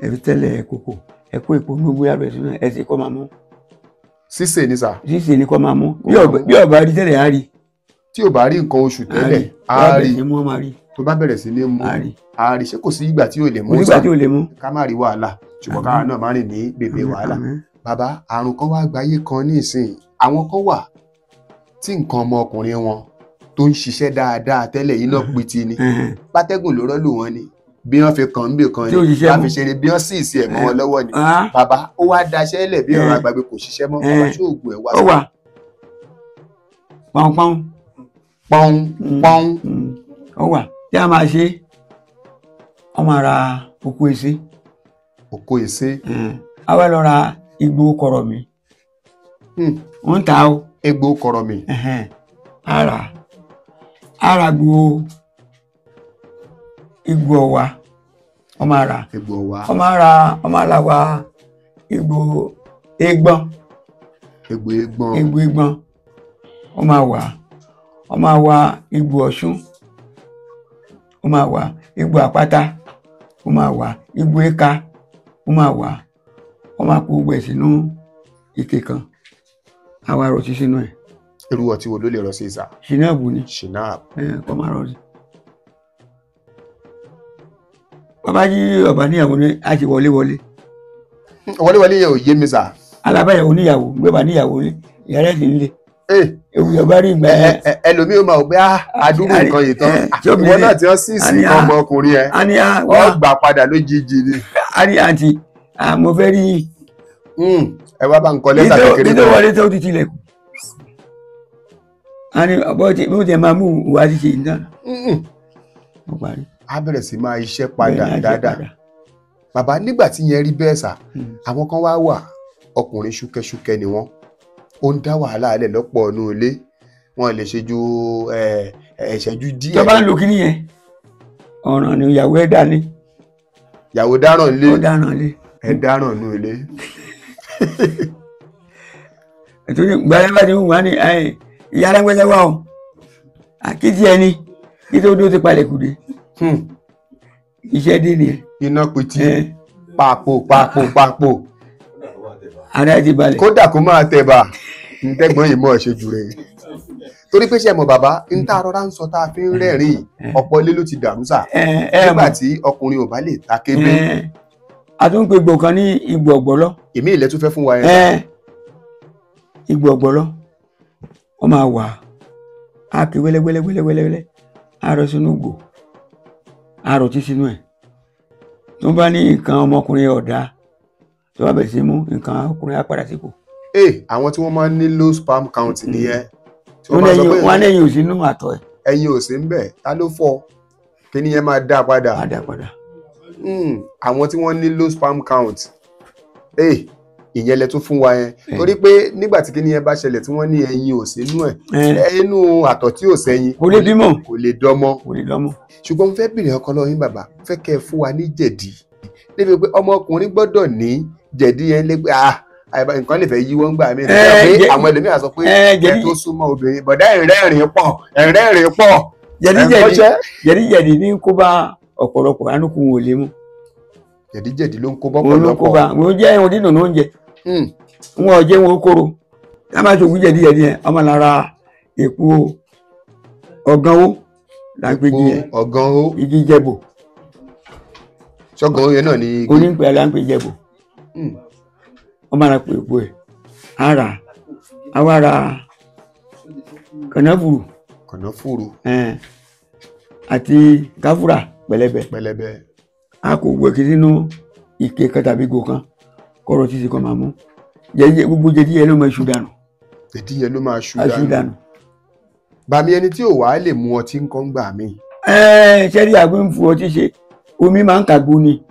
Speaker 2: ẹ fi tẹ́lẹ̀ kòkò ẹ kó ìpogi dógúnyárò ẹ sínú ẹ sì kọ́ máa mú.
Speaker 1: Sísè ni sà.
Speaker 2: Sísè ni kọ́ máa mú bí ọba rí tẹ́lẹ̀ á rí.
Speaker 1: Tí ò bá rí nǹkan oṣù tẹ́lẹ̀ á rí.
Speaker 2: Tó
Speaker 1: bá bẹ̀rẹ̀ sí ní mú á rí. Ṣé kò sí ìgbà tí ò lè mú
Speaker 2: sà? Kò sí ìgbà tí ò lè mú.
Speaker 1: Ká má rí wàhálà ṣùgbọ́n káwa náà má rìn ní bèbè wàhálà. Bàbá, àrùn kan wá gbáyé kan ní ìsìn. Àwọn kan wà tí nǹkan ọmọkùnrin wọn tó ń ṣiṣẹ́ dáadáa tẹ́lẹ̀ iná pitì ni, pátẹ́gùn ló rọ́ lù wọ́n ni, bí wọ́n fi kàn ń bè kan ni, bá fi ṣeré bí wọ́n sì sí ẹ̀ mọ́ wọn lọ́wọ́ ni. Bàbá, ó wá daṣẹ́ lẹ̀ bí ọ̀rọ̀ àgbàgbé kò ṣiṣẹ́ mọ́. Bàbá, ṣé oògùn ẹ̀ wá
Speaker 2: sí? Ó wà. Pọ́npọ́n.
Speaker 1: Pọ́n pọ́n.
Speaker 2: Ó wà. Tí a máa ṣe, wọ́n máa ra oko èsè.
Speaker 1: Oko èsè.
Speaker 2: A wá lọ ra igbó kọ̀rọ̀ mi. Wọ́n ń ta o.
Speaker 1: Egbò kọ̀rọ̀ mi.
Speaker 2: Ara gbo igbó ọ̀wà wọ́n máa ra.
Speaker 1: Egbò ọ̀wà.
Speaker 2: Wọ́n máa ra wọ́n máa ra wa igbó egbọ́n.
Speaker 1: Egbò egbọ́n.
Speaker 2: Egbò egbọ́n. Wọ́n máa wà. Wọ́n máa wá igbó ọ̀ṣun. Wọ́n máa wà igbó àpáta. Wọ́n máa wà igbó ẹ̀ka. Wọ́n máa wà. Wọ́n máa kó gbogbo ẹ̀ sínú ike kan. Àwa rọ̀ sí sínú ẹ̀.
Speaker 1: Irú ọtí wo ló lè rọ sí sà?
Speaker 2: Ṣìnáàbù ni.
Speaker 1: Ṣìnáàbù.
Speaker 2: Kọ́ máa rọ sí. Bàbá yí ọ̀bà níyàwó ni a ti wọlé wọlé.
Speaker 1: Wọlé wọlé yẹn ò yé mi sà.
Speaker 2: Alábàyàwó níyàwó gbé bá níyàwó lé ìyá rẹ̀ sì ń lé. Ewu yọba rí ìgbà yẹn.
Speaker 1: Ẹlòmíì máa wò pé àdúgbò nǹkan yìí tán. Ìwọ náà tí wọ́n sì sí nǹkan ọmọkùnrin ẹ̀. Ọ gbà padà lójijì ni.
Speaker 2: A ní àǹtí mo fẹ́ rí.
Speaker 1: Ẹ wá bá ń kọ lẹ́tà kékeré
Speaker 2: kan. Nítorí wọlé tó ti tilẹ̀kùn. A ní bó ti máa mú ìwà ṣíṣe yìí náà.
Speaker 1: A bẹ̀rẹ̀ sí máa iṣẹ́ padà dáadáa. Bàbá, nígbà tí yẹn rí bẹ́ẹ̀ sà, àwọn kan wá wà ọkùnrin ṣúkẹ́ṣúkẹ́ ni wọ́n. Ó ń dá wàhálà alẹ́ lọ́pọ̀ ọ̀nù ilé. Wọn lè ṣe ju ìṣẹ́jú díẹ̀.
Speaker 2: Tó bá ń lo kíní yẹn, ọ̀ràn ni ìyàwó ẹ̀ dání.
Speaker 1: Ìyàwó dáràn lé.
Speaker 2: Ó dáràn lé.
Speaker 1: Ẹ dáràn nù ilé.
Speaker 2: Nítorí gbàdá bá ti wù wá ní ìyá alágbẹ́sẹ̀ wà o, àkíyèsí ẹni kí tó dó ti palẹ̀ kùdé. Iṣẹ́ dé nìyẹn.
Speaker 1: Iná pitì pàpò pàpò pàpò.
Speaker 2: Ara ti balẹ̀.
Speaker 1: Kódà kó máa tẹ̀ bá ntẹ́gbọ́n yìí mọ̀ ṣe jù rẹ̀. Torí pé ṣe mọ̀ bàbá, n tá rọra ń sọ tá a fi ń rẹ́rìn-ín, ọ̀pọ̀ ilé ló ti dàrú sà. Nígbà tí ọkùnrin ò bá lè ta kébé.
Speaker 2: A tún pe gbò kan ní igbó ọ̀gbọ̀lọ́.
Speaker 1: Èmi ilẹ̀ tún fẹ́ fún wa yẹn.
Speaker 2: Igbó ọ̀gbọ̀lọ́, wọ́n máa wà á kí wẹ́lẹ́wẹ́lẹ́wẹ́lẹ́wẹ́lẹ́, á rọ sínú ìgò, á rọ tí sínú ẹ̀. Tó bá ní nǹkan ọmọkùnrin ọ̀dà, tó bá bẹ̀rẹ̀ sí mú nǹkan ọkùnrin á padà sípò.
Speaker 1: Àwọn tí wọ́n máa ń ní low sperm count nìyẹn.
Speaker 2: Wọ́n ní ẹyin ò sí nínú àtọ̀ ẹ̀.
Speaker 1: Ẹyin ò sí ń bẹ̀, ta ló fọ́? Kí ni yẹn máa dá padà?
Speaker 2: Á dá padà.
Speaker 1: Àwọn tí wọ́n ní low sperm count, ìyẹn lẹ tún fún wa yẹn. Torí pé nígbà tí kíní yẹn bá ṣẹlẹ̀ tí wọ́n ní ẹyin ò sínú ẹ̀, inú àtọ̀ tí ò sẹ́yìn
Speaker 2: kò lè bímọ,
Speaker 1: kò lè dọ́mọ.
Speaker 2: Kò lè dọ́mọ.
Speaker 1: Ṣùgbọ́n mo fẹ́ bèrè ọkọ lọ́wọ́ yín bàbá, fẹ́ kẹ́ ẹ fún wa ní jẹ̀dí. Débi pé ọmọkùnrin gbọ́dọ̀ ní jẹ̀dí yẹn lé pé nǹkan lè fẹ́ yí wọ́n gbà mí. Àwọn ẹlòmíràn sọ pé ẹ tó súnmọ́ obìnrin, bọ̀dá ẹ̀rẹ́rìn pọ̀, ẹ̀rẹ́rìn pọ̀.
Speaker 2: Jẹ̀díjẹ̀dí ní kó bá ọ̀pọ̀lọpọ̀ anúkú wọn ò lè mú.
Speaker 1: Jẹ̀díjẹ̀dí ló ń kó bọ́pọ̀lọpọ̀.
Speaker 2: Wọ́n jẹ́ ìwọ̀n dídùn oúnjẹ. Wọn ò jẹ́ wọn kóró. Ká máa ṣògùn jẹ̀díjẹ̀dí yẹn, ọmọ lára èpo ọ̀gánwó lágbèjì yẹn.
Speaker 1: Ọ̀gánwó.
Speaker 2: Igi jẹ̀bò.
Speaker 1: Ṣọ́gánwó yẹn náà ni igi.
Speaker 2: Onípẹ̀ láńpẹ̀ jẹ̀bò. Ọmọ ara èpo ẹ̀. Ara àwa ra kànáfùrù.
Speaker 1: Kànáfùrù.
Speaker 2: Àti káfúrà pẹlẹbẹ.
Speaker 1: Pẹlẹbẹ.
Speaker 2: A kò wẹ̀ kí sínú ike kan tàbí ìgò kan kọ́rọ̀ títí kan máa mú. Jẹjẹ gbogbo jẹdí yẹn ló máa ṣú dànù.
Speaker 1: Jẹdí yẹn ló máa ṣú dànù. Bàmí ẹni tí ò wá lè mu ọtí ńkọ́ ń gbà mí.
Speaker 2: Ṣẹ́rí àgbo ń fu ọtí ṣe, omi máa ń kàgbo ni.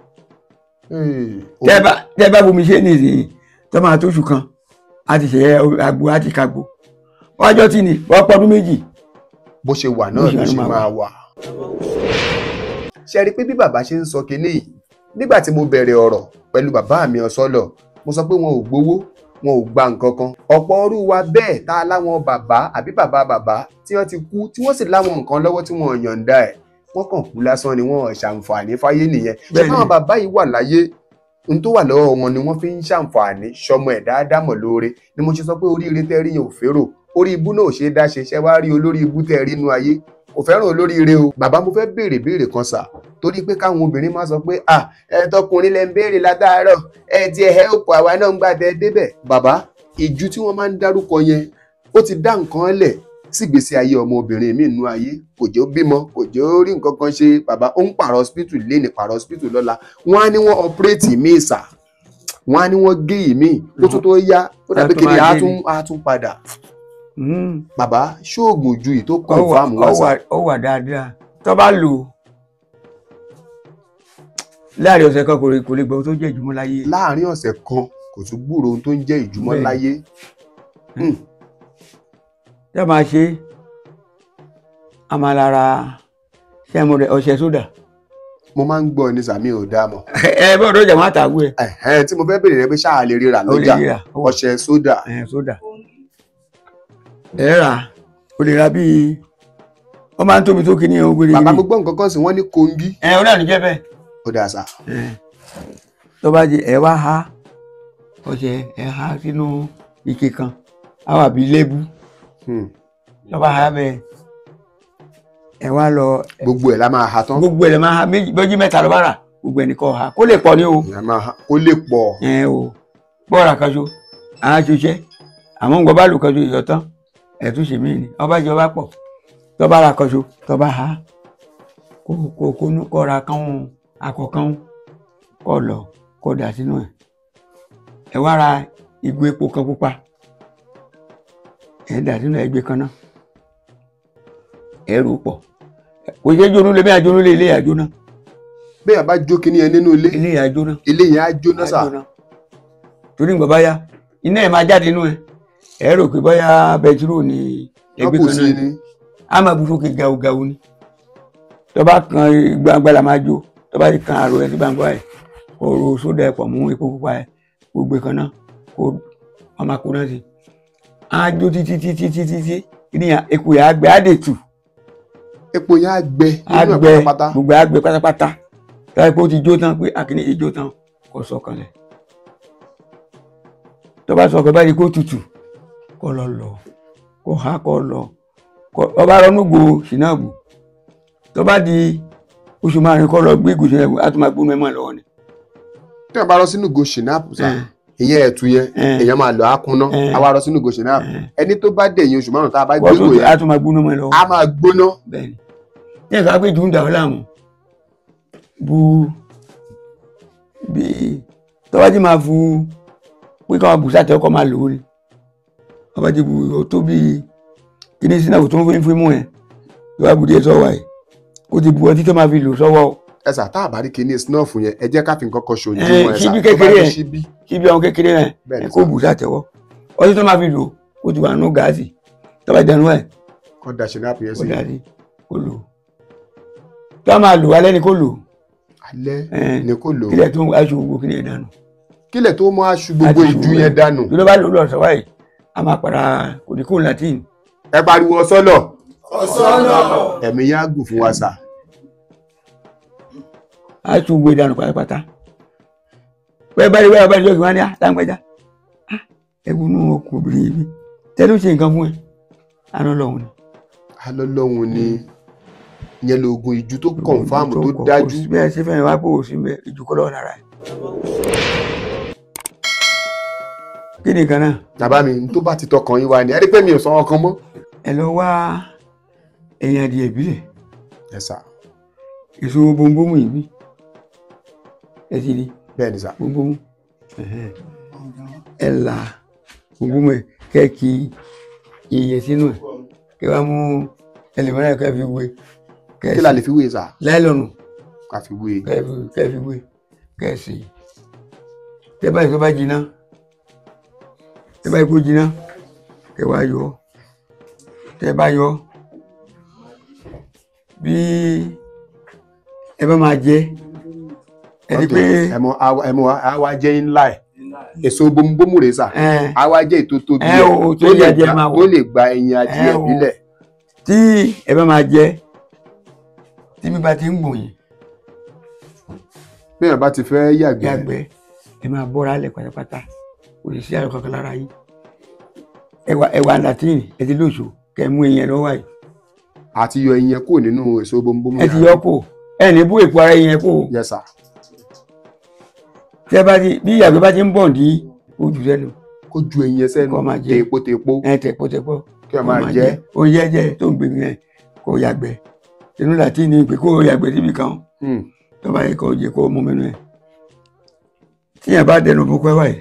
Speaker 2: Tẹ́ bá bomi ṣe nìyí tó máa tó oṣù kan, a ti ṣe àgbo a ti kàgbo. Ọjọ́ tí ni wọ́n pọ́dún méjì.
Speaker 1: Bó ṣe wà náà ló ṣe máa wà. Ṣe rí pé bí bàbá ṣe ń sọ kinní yìí, nígbà tí mo bẹ̀rẹ̀ ọ̀rọ̀ pẹ̀lú bàbá mi Ọ̀sọ́lọ̀, mo sọ pé wọn ò gbowó, wọn ò gba nǹkan kan. Ọ̀pọ̀ ọrú wa bẹ́ẹ̀ tá a láwọn bàbá àbí bàbá bàbá tí wọ́n ti kú, tí wọ́n sì láwọn nǹkan lọ́wọ́ tí wọ́n yọ̀ǹda ẹ̀, wọ́n kàn kú lásán ni, wọ́n ṣàǹfààní fáyé nìyẹn. Ṣé báwọn bàbá yìí wà láyé, n tó wà lọ́wọ́ wọn ni wọ́n fi ń ṣàǹfààní ṣọmọ ẹ̀ dáadáa mọ̀ lóore. Ni mo ṣe sọ pé oríire tẹ́ rí yẹn ò férò, orí ibú náà ò ṣe é dá ṣe. Ṣé wàá rí olórí ibú tẹ́ rí inú ayé? Kò fẹ́ràn olóríire o. Bàbá mo fẹ́ béèrè béèrè kan sà, torí pé káwọn obìnrin máa sọ pé ẹ tọkùnrin lẹ ń béèrè látàárọ̀, ẹ ti ẹ help àwa náà ń gbà tẹ débẹ̀. Bàbá, ìjú tí wọ́n máa ń dárúkọ yẹn, ó ti dá nǹkan lẹ̀ sígbésí ayé ọmọbìnrin mi nínú ayé. Kò jẹ́ ó bímọ, kò jẹ́ ó rí nǹkan kan ṣe. Bàbá ó ń pààrọ̀ hospital léni, pààrọ̀ hospital lọ́la. Wọ́n á ní wọ́n operate mi sà, wọ́n á ní wọ́n gé ìmí, ó tún tó yá, ó dàbí kiri á tún padà. Bàbá, ṣóògùn ju ìtó kọ̀ǹfàmù wá sá.
Speaker 2: Ó wà dáadáa. Tó bá lò láàrin ọ̀sẹ̀ kan kò lè gbọ́ ohun tó ń jẹ́ ìjùmọ̀ láyé.
Speaker 1: Láàrin ọ̀sẹ̀ kan kò tún gbúròó ohun tó ń jẹ́ ìjùmọ̀ láyé.
Speaker 2: Tí a máa ṣe, a máa lára ṣẹ́mu rẹ̀ ọṣẹ sódà.
Speaker 1: Mo máa ń gbọ́ ní sàmì ò dáa mọ̀.
Speaker 2: Ẹ bọ́dọ̀ ọjà máa tàwé ẹ.
Speaker 1: Tí mo fẹ́ béèrè rẹ pé ṣáà lè ríra lọ́jà ọṣẹ sódà.
Speaker 2: Sódà. Ẹ rà, o lè ra bíi wọ́n máa ń tóbi tó kíní ogun rí.
Speaker 1: Bàbá gbogbo nǹkan kan sì wọ́n ní kongi.
Speaker 2: Ó náà ní jẹ́ bẹ́ẹ̀.
Speaker 1: Ó dáa sá.
Speaker 2: Tó bá di ẹ wá há ọṣẹ, ẹ há sínú ike kan, á wà bíi lébú. Tó bá há bẹ́ẹ̀, ẹ wá lọ.
Speaker 1: Gbogbo ẹ̀ la máa ha tán.
Speaker 2: Gbogbo ẹ̀ la máa ha, méjì bọ́jú mẹ́ta ló bá rà, gbogbo ẹ̀ nìkan ha, kó lè pọ̀ ní o.
Speaker 1: Kó lè pọ̀.
Speaker 2: Ẹ o, bọ́ọ̀rà kan ṣo, à á ṣiṣẹ́, àmọ́ ń gbọ́ bá lù kan ṣo ìyọ̀ tán, ẹ̀ tún ṣe míì ni, ọba jẹ ọba pọ̀. Tó bá ra kan ṣo, tó bá ha, kó ra kán akọ̀kan kó lọ kó dà sínú ẹ̀. Ẹ wá ra ìgò epo kan pupa, ẹ dà sínú ẹgbẹ́ kan náà, ẹ rò pọ̀. Kò ṣe jóná lé bí àjóná lé ilé àjóná.
Speaker 1: Bẹ́ẹ̀ bá jó kíní ẹ nínú ilé.
Speaker 2: Ilé àjóná.
Speaker 1: Ilé yẹn á jóná sà.
Speaker 2: Torí nǹkan bá yá, iná ẹ̀ máa jáde nínú ẹ̀. Ẹ rò pé bóyá bẹtiró ni ẹgbẹ́
Speaker 1: kò
Speaker 2: kan
Speaker 1: sí
Speaker 2: náà
Speaker 1: ni.
Speaker 2: A máa bu sókè gàùgàù ni. Tó bá kan gbangba la máa jó, tó bá ti kan àrò ẹ sí gbangba ẹ, kó ro sódà ẹ pọ̀ mú epo pupa ẹ, gbogbo kan náà kó wọn máa kó náà sí. Á jó títí títí títí títí ní epo yà á gbẹ, á dè tù.
Speaker 1: Epo yẹn á gbẹ
Speaker 2: á
Speaker 1: nínú ẹ̀
Speaker 2: gbẹ
Speaker 1: pátápátá.
Speaker 2: Gbogbo á gbẹ pátápátá. Táyà pé ó ti jó tán, pé àkíní ti jó tán, kó sọ̀kalẹ̀. Tó bá sọ̀kalẹ̀ báyìí, kó tutù, kó lọ lọ, kó há, kó lọ, kó ọba rọnúgbò sinabu. Tó bá di oṣù 5, kó lọ gbé ìgò sinabu, á tún máa gbóná ẹ mọ́ lọ́wọ́ ni.
Speaker 1: Tí wọ́n bá rọ sínú ìgò ṣìnáàpù sá, ìyẹn ẹ̀tù yẹn, èèyàn máa lọ ákúnná, àwa rọ sínú ìgò ṣìnáàpù. Ẹni tó bá dẹ̀yìn oṣù 5 tá a bá gbé
Speaker 2: Wọ́n
Speaker 1: ìgò
Speaker 2: tún
Speaker 1: yẹn,
Speaker 2: á tún máa gbóná mọ́ lọ́wọ́.
Speaker 1: á máa gbóná.
Speaker 2: Bẹ́ẹ̀ ni, ní ẹ̀ka pé jù ń dà ọ́ láàmú bu bí tọ́wájú máa fu pé káwọn bù sátẹ̀ ọkọ̀ máa lò ó ni ọba ti bu ó tó bí kíní sínú tó ń fi mú ẹ tó bá bu díẹ̀ sọ́wọ́ ẹ̀, kó ti bu ọtí tó máa fi lò sọ́wọ́ o.
Speaker 1: Ẹ sà, tá a bá rí kinní snuff yẹn, ẹ jẹ́ ká fi nǹkan kan ṣòdiwọ̀n ẹ sà.
Speaker 2: Ṣíbí
Speaker 1: Tó bá
Speaker 2: kékeré
Speaker 1: jẹ́
Speaker 2: yẹn.
Speaker 1: ṣíbí.
Speaker 2: Síbi àwọn kékeré yẹn.
Speaker 1: Bẹ́ẹ̀ ni
Speaker 2: kó
Speaker 1: sà.
Speaker 2: bù sátẹ̀wọ́ ọtí tó máa fi lò ó ti wà nù gáàsì tó bá dẹnu ẹ̀.
Speaker 1: Kó da ṣìnáàpù yẹn
Speaker 2: Kó
Speaker 1: sí.
Speaker 2: dà sí, kó lò tó máa lò alẹ́ ni kó lò.
Speaker 1: Alẹ́ ni kó lò.
Speaker 2: Kílẹ̀ tó ń aṣọ gbogbo kílẹ̀ dànù.
Speaker 1: Kílẹ̀ tó mọ́ aṣù gbogbo
Speaker 2: Àti
Speaker 1: ìjú
Speaker 2: ṣù
Speaker 1: yẹn dànù.
Speaker 2: Tó ló bá lò lọ sọ wáyé, a máa padà kò ní kó latin.
Speaker 1: Ẹ pariwo ọsọlọ.
Speaker 3: Ọ̀sọ́nà.
Speaker 1: Ẹ̀mí yẹn á gùn fún wa sà.
Speaker 2: A tún gbé dànù pátápátá. Wẹ́ẹ́ bá rí wẹ́ẹ́ bá rí lọ́kì wọn ni láǹgbẹ́já ẹ̀wù nù ọkọ̀ obìnrin yìí bí tẹ́lẹ̀ ó ṣe nǹkan fún ẹ àná lọ́hùn ni.
Speaker 1: Alọ́lọ́hun ni ìyẹn lóògùn ìjú tó kọ̀nfàmù tó
Speaker 2: Kò
Speaker 1: dájú.
Speaker 2: sí bẹ́ẹ̀ ṣe fẹ́ràn wá pé kò sí bẹ́ẹ̀ ìjú kọ́ lọ́wọ́ lára ẹ̀. Kí ni nǹkan náà?
Speaker 1: Bàbá mi, n tó bá ti tọkàn yín wá ni ẹ rí pé mi ò sọ ọkàn mọ́.
Speaker 2: Ẹ lọ wá ẹ̀yìn adìẹ ìbílẹ̀.
Speaker 1: Ẹ sà.
Speaker 2: Èso bombomu yìí bí ẹ ti rí.
Speaker 1: Bẹ́ẹ̀ ni sà.
Speaker 2: Bombomu, ẹ̀hẹ́n. Ẹ là bombomu ẹ, kẹ́ kí ìyẹ̀ sínú ẹ, kẹ́ wá mú ẹlẹ́mọ̀rẹ́ kẹ́ fi wé.
Speaker 1: Kí la lè fi wé sà?
Speaker 2: Láìlọ́nù.
Speaker 1: Ká fi wé.
Speaker 2: Kẹ́ fi wé, kẹ́ sè é. Tẹ́ báyìí tó bá jiná, tẹ́ báyìí kó jiná, kẹ́ wá yọ. Tẹ́ bá yọ, bí ẹ bá máa jẹ ẹ di pé
Speaker 1: ẹ mọ ẹ mọ àwa jẹ́ ńlá ẹ̀ èso bombomu rè sà. Àwa jẹ́ ètò tóbi
Speaker 2: ẹ
Speaker 1: ẹ̀
Speaker 2: o, tó
Speaker 1: tó lè
Speaker 2: yẹ adìẹ
Speaker 1: gba
Speaker 2: máa wọ̀.
Speaker 1: tó lè gba ẹyin adìẹ
Speaker 2: Ẹ o.
Speaker 1: ìbílẹ̀.
Speaker 2: Tí ẹ bá máa jẹ, tí mi bá ti ń gbòyìn,
Speaker 1: bí èèyàn bá ti fẹ́ yàgbẹ́,
Speaker 2: yàgbẹ́, ẹ máa bọ́ra lẹ̀ pátápátá, kò ní sí àrùn kankan lára yín. Ẹwà ẹwà latin ẹ ti lóṣù kẹ mú ìyẹn lọ́wọ́ yìí.
Speaker 1: Àti yọ ẹyin yẹn kúrò nínú èso bombomu.
Speaker 2: Ẹ ti yọ kó, ẹ ní bú èpo ara ìyẹn kó.
Speaker 1: Yes sir.
Speaker 2: Tí ẹ bá ti bí ìyàgbẹ́ bá ti ń bọ̀ ní ojú sẹ́nu,
Speaker 1: Kó ju ẹyin yẹn sẹ́nu.
Speaker 2: Kó máa jẹ.
Speaker 1: Tèpo tèpo.
Speaker 2: Ẹ tẹ̀pọ̀ tẹ̀pọ̀.
Speaker 1: Kí ẹ máa jẹ.
Speaker 2: Oúnjẹ jẹ tó ń gbé yẹn, kó yàgbẹ́ inú latin ní pé kó yàgbẹ́ síbi kan. Tó bá yẹ kó jẹ, kó mú mẹ́nu ẹ̀, tí yẹn bá dẹnu bó pẹ́ báyìí,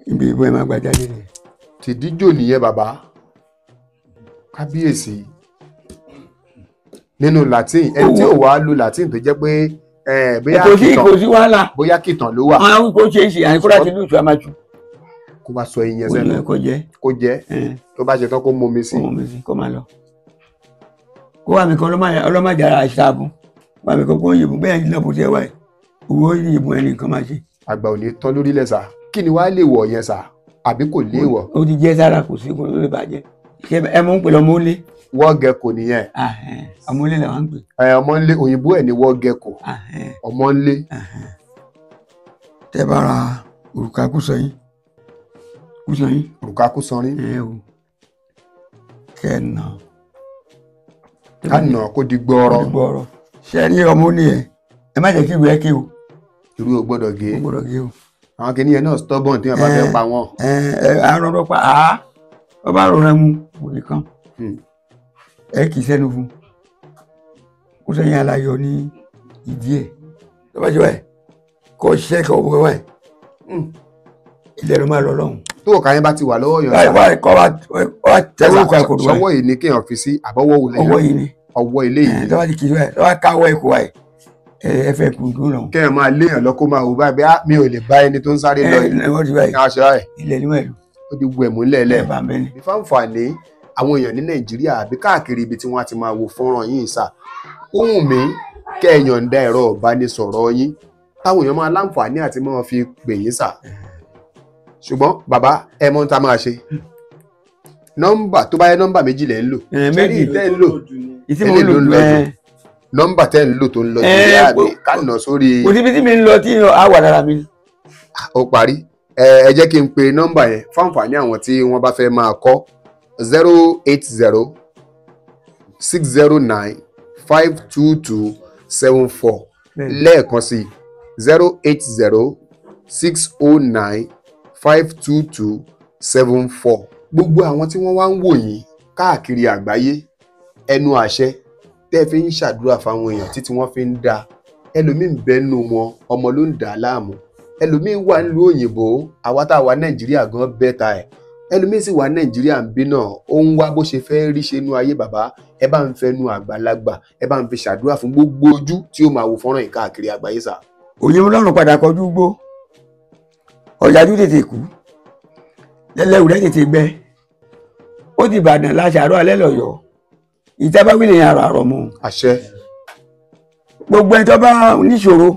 Speaker 2: ibi ìbọn ẹ máa gbà jáde nìyẹn.
Speaker 1: Tìdíjò nìyẹn bàbá kábíyèsí nínú latin. Ẹni tí ò wá lo latin tó jẹ́ pé bóyá
Speaker 2: Kò sí
Speaker 1: kìtàn,
Speaker 2: kò sí wàhálà.
Speaker 1: bóyá kìtàn ló wà.
Speaker 2: Àwọn kò ṣe é ṣe àníkúrà ti lùtù àmàjù.
Speaker 1: Kó bá sọ ẹyin yẹn
Speaker 2: Kò
Speaker 1: sẹ́nu,
Speaker 2: ní kò jẹ.
Speaker 1: Kó jẹ, tó bá ṣe tán kó momi sí.
Speaker 2: Kó mọ̀ mi sí, kó máa lọ. Kó wà mí kan ọlọ́mọdé ara ṣáàbù wà mí kan kó yìnbọn bẹ́ẹ̀ ní lọ́pọ̀ tí ẹ wà yìí, owó yìnbọn ẹnì kan máa ṣe.
Speaker 1: Àgbà ò ní tán lórílẹ̀ sà. Kí ni wàá lè wọ̀ yẹn sà, àbí kò léèwọ̀?
Speaker 2: Ó ti jẹ́ sára, kò sí kò lè bàjẹ́. Ṣé ẹ mọ̀ ń pè lọ́mọ ó lé?
Speaker 1: Wọ́ọ̀gẹ̀kò nìyẹn.
Speaker 2: Ọmọ ó lé làwọn ń pè.
Speaker 1: Ẹ ọmọ ńlé, òyìnbó ẹ̀ ní wọ́ọ̀gẹ̀kò, ọmọ ńlé.
Speaker 2: Tẹ́ bá ra òrùka kúsọyín kúsọyín.
Speaker 1: Òrùka kó sanrin.
Speaker 2: Ẹ o, kẹ́ ẹ nà.
Speaker 1: Ká nà kó di gbọ́ọ̀rọ̀.
Speaker 2: Gbọ́ọ̀rọ̀. Ṣe rí ọmọ ó ní ẹ, ẹ má jẹ́ kí ìwé ẹ ké o.
Speaker 1: Irú ò gbọ́dọ̀ gé.
Speaker 2: Ó gbọ́dọ̀ gé o.
Speaker 1: Àwọn kìnìyẹn náà stubborn tí wọ́n bá fẹ́ pa wọ́n.
Speaker 2: Ẹ ẹ arọrọ pa á, ọba rọra mu kò ní kán. Ẹ kì í sẹ́nu fún kó sẹ́yìn alayọ̀ ní ìdí ẹ̀ tó bá ṣe báyìí, kó ṣiṣẹ́ kó wọ báyìí, ilẹ̀ ló máa lọ lọ́hùn.
Speaker 1: Tó òkà yẹn bá ti wà lọ́wọ́ yàn
Speaker 2: Báyìí báyìí kọ́ wa wá tẹ́wọ́ kó àkókò báyìí.
Speaker 1: Sọwọ́ yìí ni kéèyàn fi sí àbọ̀wọ́ wò lẹ́yìn?
Speaker 2: Ọwọ́ yìí ni.
Speaker 1: Ọwọ́ ilé yìí.
Speaker 2: Tó bá ti kì í báyìí, tó bá káwọ́ ẹ̀kọ́ báyìí, ẹ fẹ́ kú dúró lọ́hùn.
Speaker 1: Kéèyàn máa léèyàn lọ, kó máa wò báyìí bí, "Ah, mi ò lè bá ẹni tó ń sáré lọ yìí."
Speaker 2: Ẹ wọ́n ti báyìí.
Speaker 1: Kí wọ́n ṣe báyìí.
Speaker 2: Ilẹ̀ ní wẹ̀lú.
Speaker 1: Ó di wẹ̀mú lẹ́lẹ̀.
Speaker 2: Ẹ bá mi ní.
Speaker 1: Ìfáǹfààní àwọn èèyàn ní Nàìjíríà àbí káàkiri ibi tí wọ́n á ti máa wo fọ́nrán yìí sà, ó wù mí kẹ́ ẹ yọ̀ǹda ẹ̀rọ ìbánisọ̀rọ̀ yín táwọn èèyàn máa láǹfààní àti máa fi pè yín sà. Ṣùgbọ́n bàbá, ẹ mọ̀ tá a máa ṣe, nọ́mbà tó bá yẹ nọ́mbà méjì lẹ̀ ń lò.
Speaker 2: Méjì.
Speaker 1: Tẹ́ ń lò
Speaker 2: ìtí mo ń lò
Speaker 1: ló
Speaker 2: ẹ
Speaker 1: nọ́mbà tẹ́ ń lò tó ń lọ jù
Speaker 2: Ẹ,
Speaker 1: ní àbí ká nà sórí.
Speaker 2: Kò síbi tí mi ń lọ tí a wà lára mi.
Speaker 1: Ó parí. Ẹ jẹ́ kí n pe nọ́mbà yẹn fáǹfààní àwọn tí wọ́n bá fẹ́ máa kọ́: 08060952274. Lẹ́ẹ̀kan sí, 08060952274. Gbogbo àwọn tí wọ́n wá ń wò yín káàkiri àgbáyé, ẹnu àṣẹ tẹ́ fi ń ṣàdúrà fáwọn èèyàn títí wọ́n fi ń da, ẹlòmíín bẹ́nu wọn, ọmọ ló ń dà á láàmú, ẹlòmíín wà nílùú òyìnbó, àwa tá a wà Nàìjíríà gan bẹ́ta ẹ̀, ẹlòmíín sì wà Nàìjíríà ń bí náà, ó ń wá bó ṣe fẹ́ rí ṣe nú ayé. Bàbá, ẹ bá ń fẹnu àgbàlagbà, ẹ bá ń fi ṣàdúrà fún gbogbo ojú tí ó máa wo fọ́nrán yìí káàkiri àgbáyé sà.
Speaker 2: Òye mo lọ́rùn padà kọjú gbó, ọ̀yájú tètè kú, lẹ́lẹ́wù rẹ̀ tètè gbẹ, ó ti Ìbàdàn láṣàárọ̀ alẹ́ lọ́yọ̀ọ́, ìjábáwí lè yàn àrọ̀ mọ́.
Speaker 1: Àṣẹ.
Speaker 2: Gbogbo ẹni tó bá níṣòro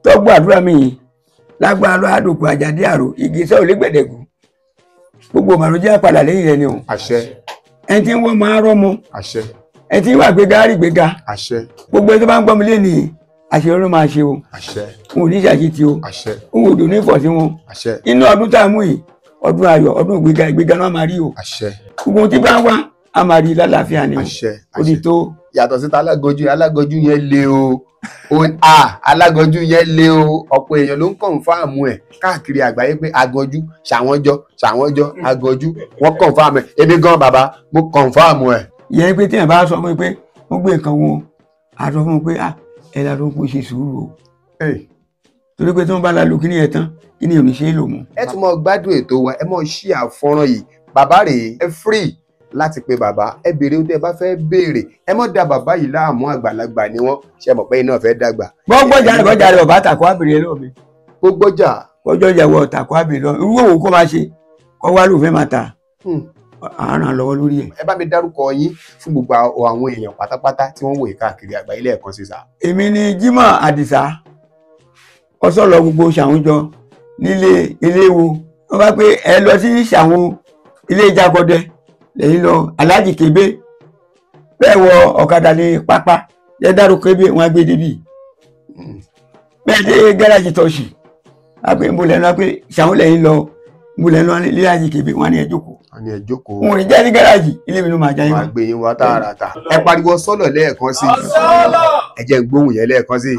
Speaker 2: tó gbọ́ àdúrà mi yìí, lágbára lọ àdòkù àjàdí àrò igi iṣẹ́ ò lè gbẹ̀dẹ̀kù, gbogbo màrúnjẹ́ àpàdà lẹ́yìn rẹ̀ ni o.
Speaker 1: Àṣẹ.
Speaker 2: Ẹni tí ń wọ́n máa rọ́mọ.
Speaker 1: Àṣẹ.
Speaker 2: Ẹni tí ń wà gbéga rí gbéga.
Speaker 1: Àṣẹ.
Speaker 2: Gbogbo ẹni tó bá ń gbọ́ mi lé nìyí, àṣeyọrí ló máa ṣe o.
Speaker 1: Àṣẹ.
Speaker 2: N ò ní ṣàṣetì o.
Speaker 1: Àṣẹ.
Speaker 2: N ò dùn ní ìfọ̀ sí wọn.
Speaker 1: Àṣẹ.
Speaker 2: Inú ọdún tá a mú yìí, ọdún ayọ̀, ọdún ìgbéga, ìgbéga náà máa rí o.
Speaker 1: Àṣẹ.
Speaker 2: Gbogbo ohun tí bá ń wá a máa rí lálàáfíà ni o.
Speaker 1: Àṣẹ.
Speaker 2: Ó di tó.
Speaker 1: Yàtọ̀ síta alágànjú, alágànjú yẹn le o. A alágànjú yẹn le o. Ọ̀pọ̀ èèyàn ló ń kọ̀ǹfàmù ẹ̀ káàkiri àgbáyé pé agànjú ṣàwọ́njọ ṣàwọ́njọ agànjú, wọ́n kọ̀ǹfàmù ẹ̀. Èmi gan bàbá, mo kọ̀ǹfàmù ẹ̀.
Speaker 2: Ìyẹn pé téèyàn bá sọ fún mi pé wọ́n gbé nǹkan wọn, a sọ fún mi pé ẹ la ló ń kó ṣe sùúrù o, torí pé tí wọ́n bá la lo kíní yẹn tán, kíní ò ní ṣe é lò mọ́.
Speaker 1: Ẹ tún mọ gbádùn ètò wa, ẹ mọ ṣí àfọ́nrán yìí. Bàbá rèé, ẹ free láti pe bàbá, ẹ béèrè ohun tẹ́ ẹ bá fẹ́ béèrè. Ẹ mọ̀ da bàbá yìí láàmú, àgbàlagbà ni wọ́n, ṣe mọ̀ pé iná fẹ́ dàgbà.
Speaker 2: Gbọ́ngbọ́jà rẹ̀ bọ́jà rẹ̀ ọ̀bá tàkọ́ àbèrè lọ́wọ́ mi.
Speaker 1: Gbogbo jà.
Speaker 2: Gbọ́jọ́ ìyàwó tàkọ́ àbèrè lọ́wọ́, irú òwò kó máa ṣe kọ́ wá ló fẹ́ máa ta, àárán lọ́wọ́ lórí ẹ̀.
Speaker 1: Ẹ bá mi dárúkọ yín fún gbogbo àwọn èèyàn pátápátá tí wọ́n wò yìí káàkiri àgbáyé lẹ́ẹ̀kan sí sà.
Speaker 2: Èmi ni Jimoh Àdìsá, ọsọlọ gbogbo Ṣàwùjọ nílé iléwo, wọ́n bá pé ẹ lọ sí Ṣàwọn ilé Ìjàgọdẹ lẹ́yìn lọ Aláàjì Kébé, bẹ́ẹ̀ wọ ọ̀kadà ní pápá yẹ dárò Kébé, wọn gbé débi bẹ́ẹ̀ dé gáràjì tọ̀sì, wọ́n pé nbọ lẹ́nu, wọ́n pé Ṣàwọn lẹ́yìn lọ, nbọ lẹ́nu Aláàjì Kébé, wọ́n ní ẹ jókòó.
Speaker 1: Wọ́n ní ẹ jókòó.
Speaker 2: Wọn ò ní jẹ́ ní gáràjì, ilé mi ló máa jáde.
Speaker 1: Máa gbé yín wá tààràtà. Ẹ pariwo sọ́lọ̀ lẹ́ẹ̀kan sí i. Ẹ jẹ́ n gbóhùn yẹn lẹ́ẹ̀kan sí i.